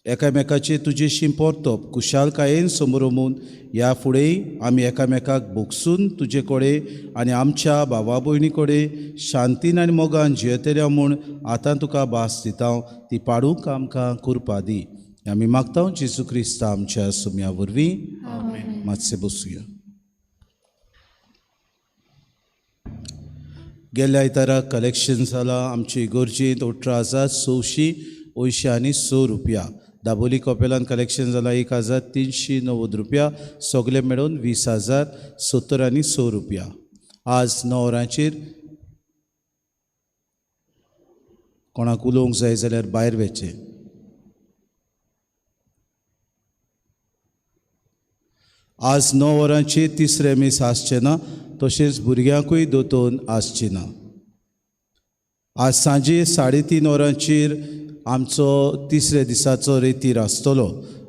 एकामेकाचे तुजेशी परतप कुशालकायेन समरोमून ह्या फुडें आमी एकामेकाक भोगसून तुजे कडेन आनी आमच्या भावा भयणी कडेन शांतीन आनी मोगान जियेतल्या म्हूण आतां तुका भास दिता, ती पाडूंक आमकां कृपा दी. आमी मागता जेजू क्रिस्ता आमच्या सुम्या वरवीं. मातशें बसुया. गेल्या आयतारा कलेक्शन जालां आमचे इगर्जेंत 18,686 आनी 100 रुपया. दाबोली कॉपेलान कलेक्शन जालां 1,390 रुपया. सगळे मेळून 20,070 आनी 100 रुपया. आज 9 वरांचेर कोणाक उलोवंक जाय जाल्यार भायर वचचें. आज 9 वरांचेर तिसरें मीस आसचें ना, तशेंच भुरग्यांकूय दोतोन आसचें ना. आज सांजे 3:30 वरांचेर आमचो तिसऱ्या दिसाचो रेतीर आसतलो.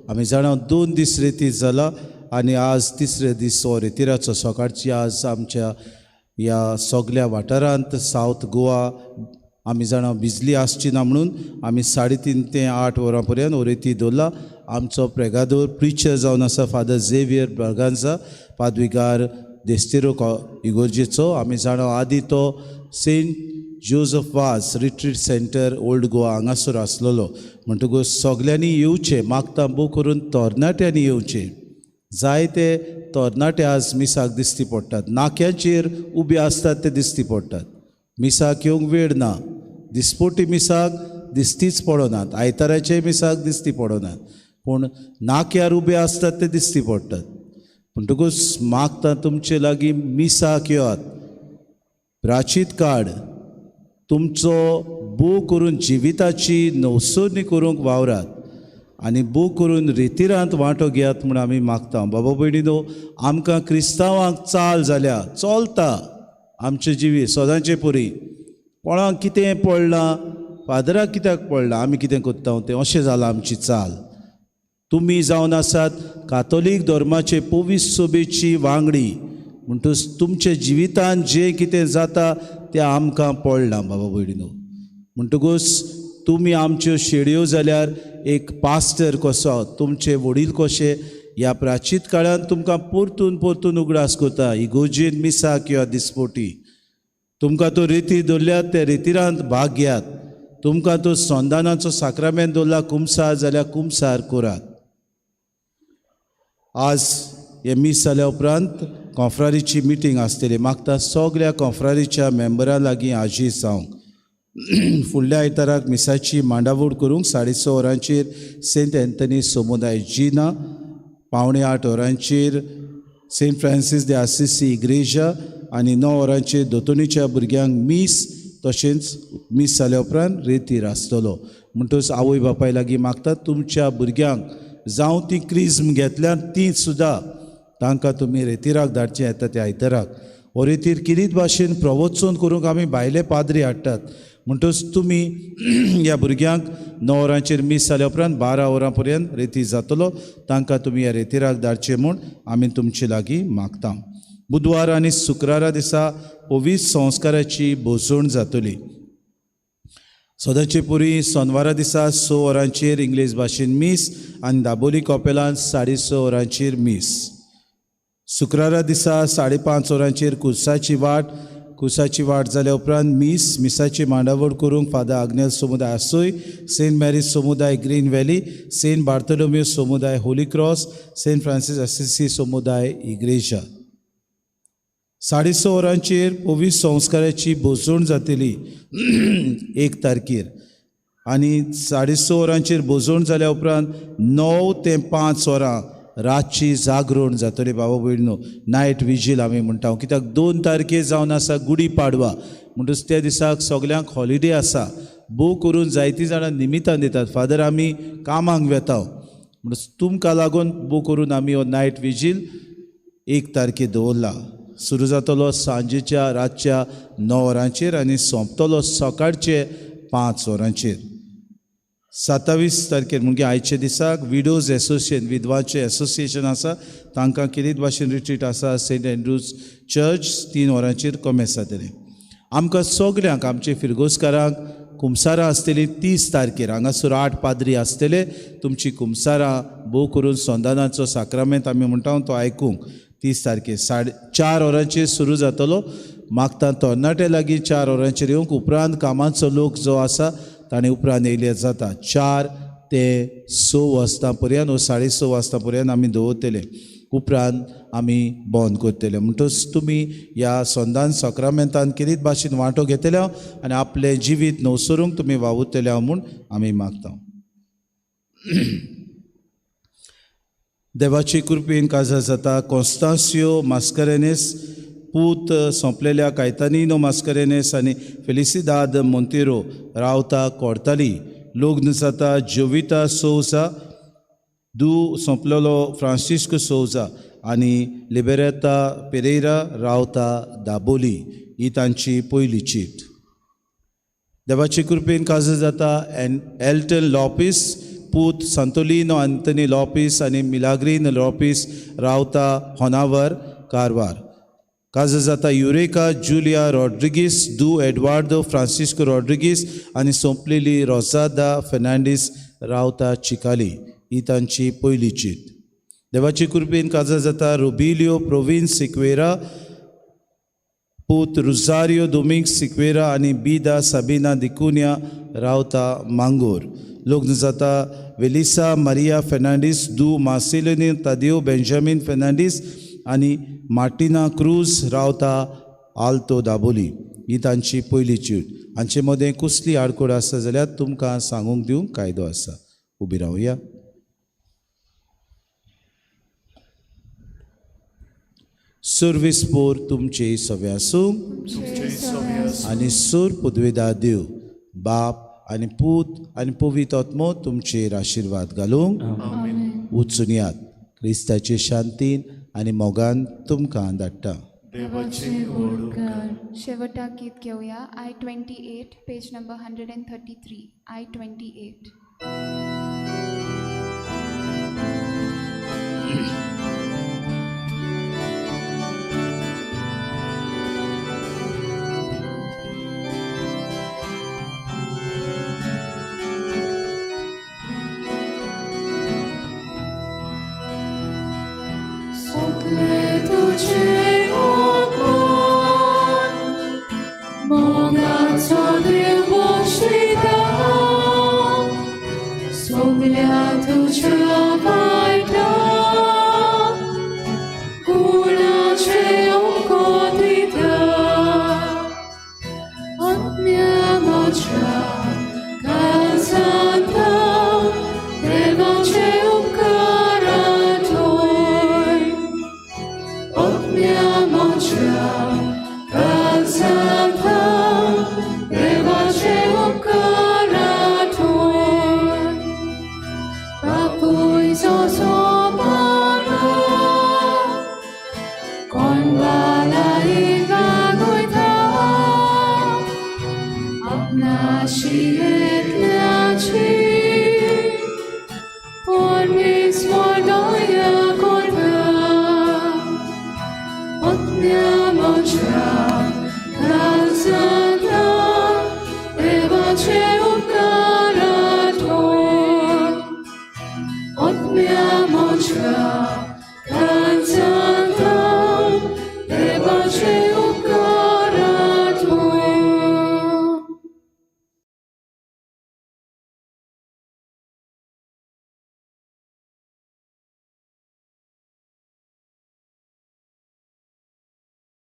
आमी जाणा 2 दीस रेतीर जाला आनी आज तिसरे दीस हो रेतिराचो. सकाळची आज आमच्या ह्या सगल्या वाठारांत सावथ गोवा आमी जाणा बिजली आसची ना म्हणून आमी 3:30 ते 8 वरां पर्यंत हो रेतीर दवरला. आमचो प्रेगादोर प्रिचर जावन आसा फादर झेवियर ब्रागांजा, पादविगार देस्तेरो इगोर्जेचो. आमी जाणा आदी तो Saint Joseph Vaz retreat centre old Goa हांगासर आसलेलो. म्हणटकूच सगल्यांनी येवचें, मागता बो करून तरणाट्यांनी येवचें. जायते तरणाटे आज मिसाक दिसती पडटात, नाक्याचेर उबे आसतात ते दिसती पडटात. मिसाक येवंक वेळ ना, दिसपोटी मिसाक दिसतीच पडनात, आयताराचे मिसाक दिसती पडनात, पूण नाक्यार उबे आसतात ते दिसती पडटात. म्हणटकूच मागता तुमचे लागीं मिसाक येयात, प्राचीत काड तुमचो बो करून जिविताची नवसरणी करूंक वावरात आनी बो करून रेतिरांत वांटो घेयात म्हूण आमी मागता. बाबा भयणीनो, आमकां क्रिस्तांवांक चाल जाल्या, चलता आमचें जिवीत सदांचे पुरी. कोणाक कितें पडलां, फादराक कित्याक पडलां, आमी कितें करता तें, अशें जालां आमची चाल. तुमी जावन आसात कातोलीक धर्माचे पवित्र सभेची वांगडी, म्हणटकच तुमच्या जिवितांत जें कितें जाता तें आमकां पडलां बाबा भयणीनो. म्हणटकूच तुमी आमच्यो शेडयो जाल्यार एक पास्टर कसो, तुमचे वडील कशे ह्या प्राचीत काळांत तुमकां परतून परतून उगडास करता. इगोर्जेन मिसाक किंवा दिसपोटी तुमकां तो रेती दवरल्यात, त्या रेतिरांत भाग घेयात. तुमकां तो संदानाचो साक्रामेंत दवरला कुमसार जाल्यार कुमसार करात. आज हे मीस जाल्या उपरांत कॉन्फ्रारीची मिटींग आसतली. मागता सगळ्या कॉन्फ्रारीच्या मेंबरां लागीं आजीज जावंक. फुडल्या आयताराक मिसाची मांडावळ करूंक 6:30 वरांचेर सेंट एंथनी समुदाय जिना, 7:45 वरांचेर सेंट फ्रांसीस दे आसिसी इग्रेजा आनी 9 वरांचेर दोतोनीच्या भुरग्यांक मीस, तशेंच मीस जाल्या उपरांत रेतीर आसतलो. म्हणटकच आवय बापाय लागीं मागतात तुमच्या भुरग्यांक जावं ती क्रिज्म घेतल्यान ती सुद्दां तांकां तुमी रेतिराक धाडचें येता त्या आयताराक. हो रेतीर किरीत भाशेन प्रवचन करूंक आमी भायले पाद्री हाडटात. म्हणटकच तुमी ह्या भुरग्यांक 9 वरांचेर मीस जाल्या उपरांत 12 वरां पर्यंत रेतीर जातलो, तांकां तुमी ह्या रेतिराक धाडचें म्हूण आमी तुमचे लागीं मागता. बुधवार आनी शुक्रारा दिसा पवित्र संस्काराची भोसवण जातली. सदांचे पुरी सोनवारा दिसा 6 वरांचेर इंग्लीश भाशेन मीस आनी दाबोली कॉपेलान 6:30 वरांचेर मीस. शुक्रारा दिसा 5:30 वरांचेर कुर्साची वाट, कुर्साची वाट जाल्या उपरांत मीस, मिसाची मांडावळ करूंक फादर आग्नेल समुदाय आसोय, सेंट मॅरीज समुदाय ग्रीन व्हॅली, सेंट बार्तोलोम्यू समुदाय Holy Cross, Saint Francis Assisi समुदाय इग्रेजा. 6:30 वरांचेर पवित्र संस्काराची भोसवण जातली 1 तारखेर आनी 6:30 वरांचेर भोसवण जाल्या उपरांत 9 ते 5 वरां रातची जागरण जातली. बाबा भयणीनो, नायट विजील आमी म्हणटा, कित्याक 2 तारखेर जावन आसा गुडी पाडवा, म्हणटकच त्या दिसाक सगल्यांक हॉलिडे आसा. बो करून जायतीं जाणां निमितान दितात, फादर आमी कामाक वेता, म्हणटकच तुमकां लागून बो करून आमी हो नायट विजील 1 तारखे दवरला. सुरू जातलो सांजेच्या रातच्या 9 वरांचेर आनी सोंपतलो सकाळचे 5 वरांचेर. 27 तारखेर म्हणजे आयच्या दिसाक विडोज एसोसिएशन विधवाचें एसोसिएशन आसा तांकां केरीत भाशेन रिट्रीट आसा सेंट एन्ड्रूज चर्च 3 वरांचेर कॉमेस जातलें. आमकां सगल्यांक आमचे फिरगोजकारांक कुमसारां आसतलीं 30 तारखेर. हांगासर 8 पाद्री आसतले. तुमची कुमसारां भोव करून संदानाचो साक्रामेंत आमी म्हणटा तो आयकूंक 30 तारखेर 4:30 वरांचेर सुरू जातलो. मागता तरणाटे लागीं 4 वरांचेर येवंक. उपरांत कामाचो लोक जो आसा ताणें उपरांत येयले जाता. 4 ते 6 वाजता पर्यंत वो 6:30 वाजता पर्यंत आमी दवरतले. उपरांत आमी बंद करतले. म्हणटच तुमी ह्या संदान साक्रामेंतान केरीत भाशेन वांटो घेतले आनी आपलें जिवीत नवसरूंक तुमी वावुरतले म्हूण आमी मागता. देवाचे कृपेन काजार जाता कॉन्स्तांसियो मास्करेनेस पूत सोंपलेल्या कायतानिनो मास्करेनेस आनी फेलिसिदाद मोंतेरो रावता कोर्ताली. लग्न जाता जोविता सोजा दू सोंपलेलो फ्रांसिस्को सोजा आनी लिबेरेता पेरेरा रावता दाबोली. ही तांची पयली चीट. देवाचे कृपेन काजार जाता एल्टन लॉपीस पूत सांतोलिनो आंतनी लॉपीस आनी मिलाग्रीन लॉपीस रावता होनावर कारवार. काजार जाता युरेका जुलिया रॉड्रिगीस दू एडवार्डो फ्रांसिस्को रॉड्रिगीस आनी सोंपलेली रोजादा फेर्नांडीस रावता चिकाली. ही तांची पयली चीट. देवाचे कृपेन काजार जाता रुबिलियो प्रोविन्स सिक्वेरा पूत रुजारियो दोमिंग सिक्वेरा आनी बिदा साबिना दिकुन्या रावता मांगोर. लग्न जाता वेलिसा मारिया फेर्नांडीस दू मार्सेलिनो तादियो बेंजामीन फेर्नांडीस आनी मार्टिना क्रूज रावता आल्तो दाबोली. ही तांची पयली चीट. हांचे मदें कसली आडखळ आसा जाल्यार तुमकां सांगूंक दिवंक कायदो आसा. उबी रावया. सर्वीस पोर तुमचे सवे आसूं आनी सूर पुदवेदा देव बाप आनी पूत आनी पवित्र आत्मो तुमचेर आशिर्वाद घालूंक. वचून यात. क्रिस्ताचे शांतीन आनी मोगान तुमकां धाडटा. शेवटाक गीत घेवया I-28 page number 133. I-28. Otmia mocha, canzanta, devace.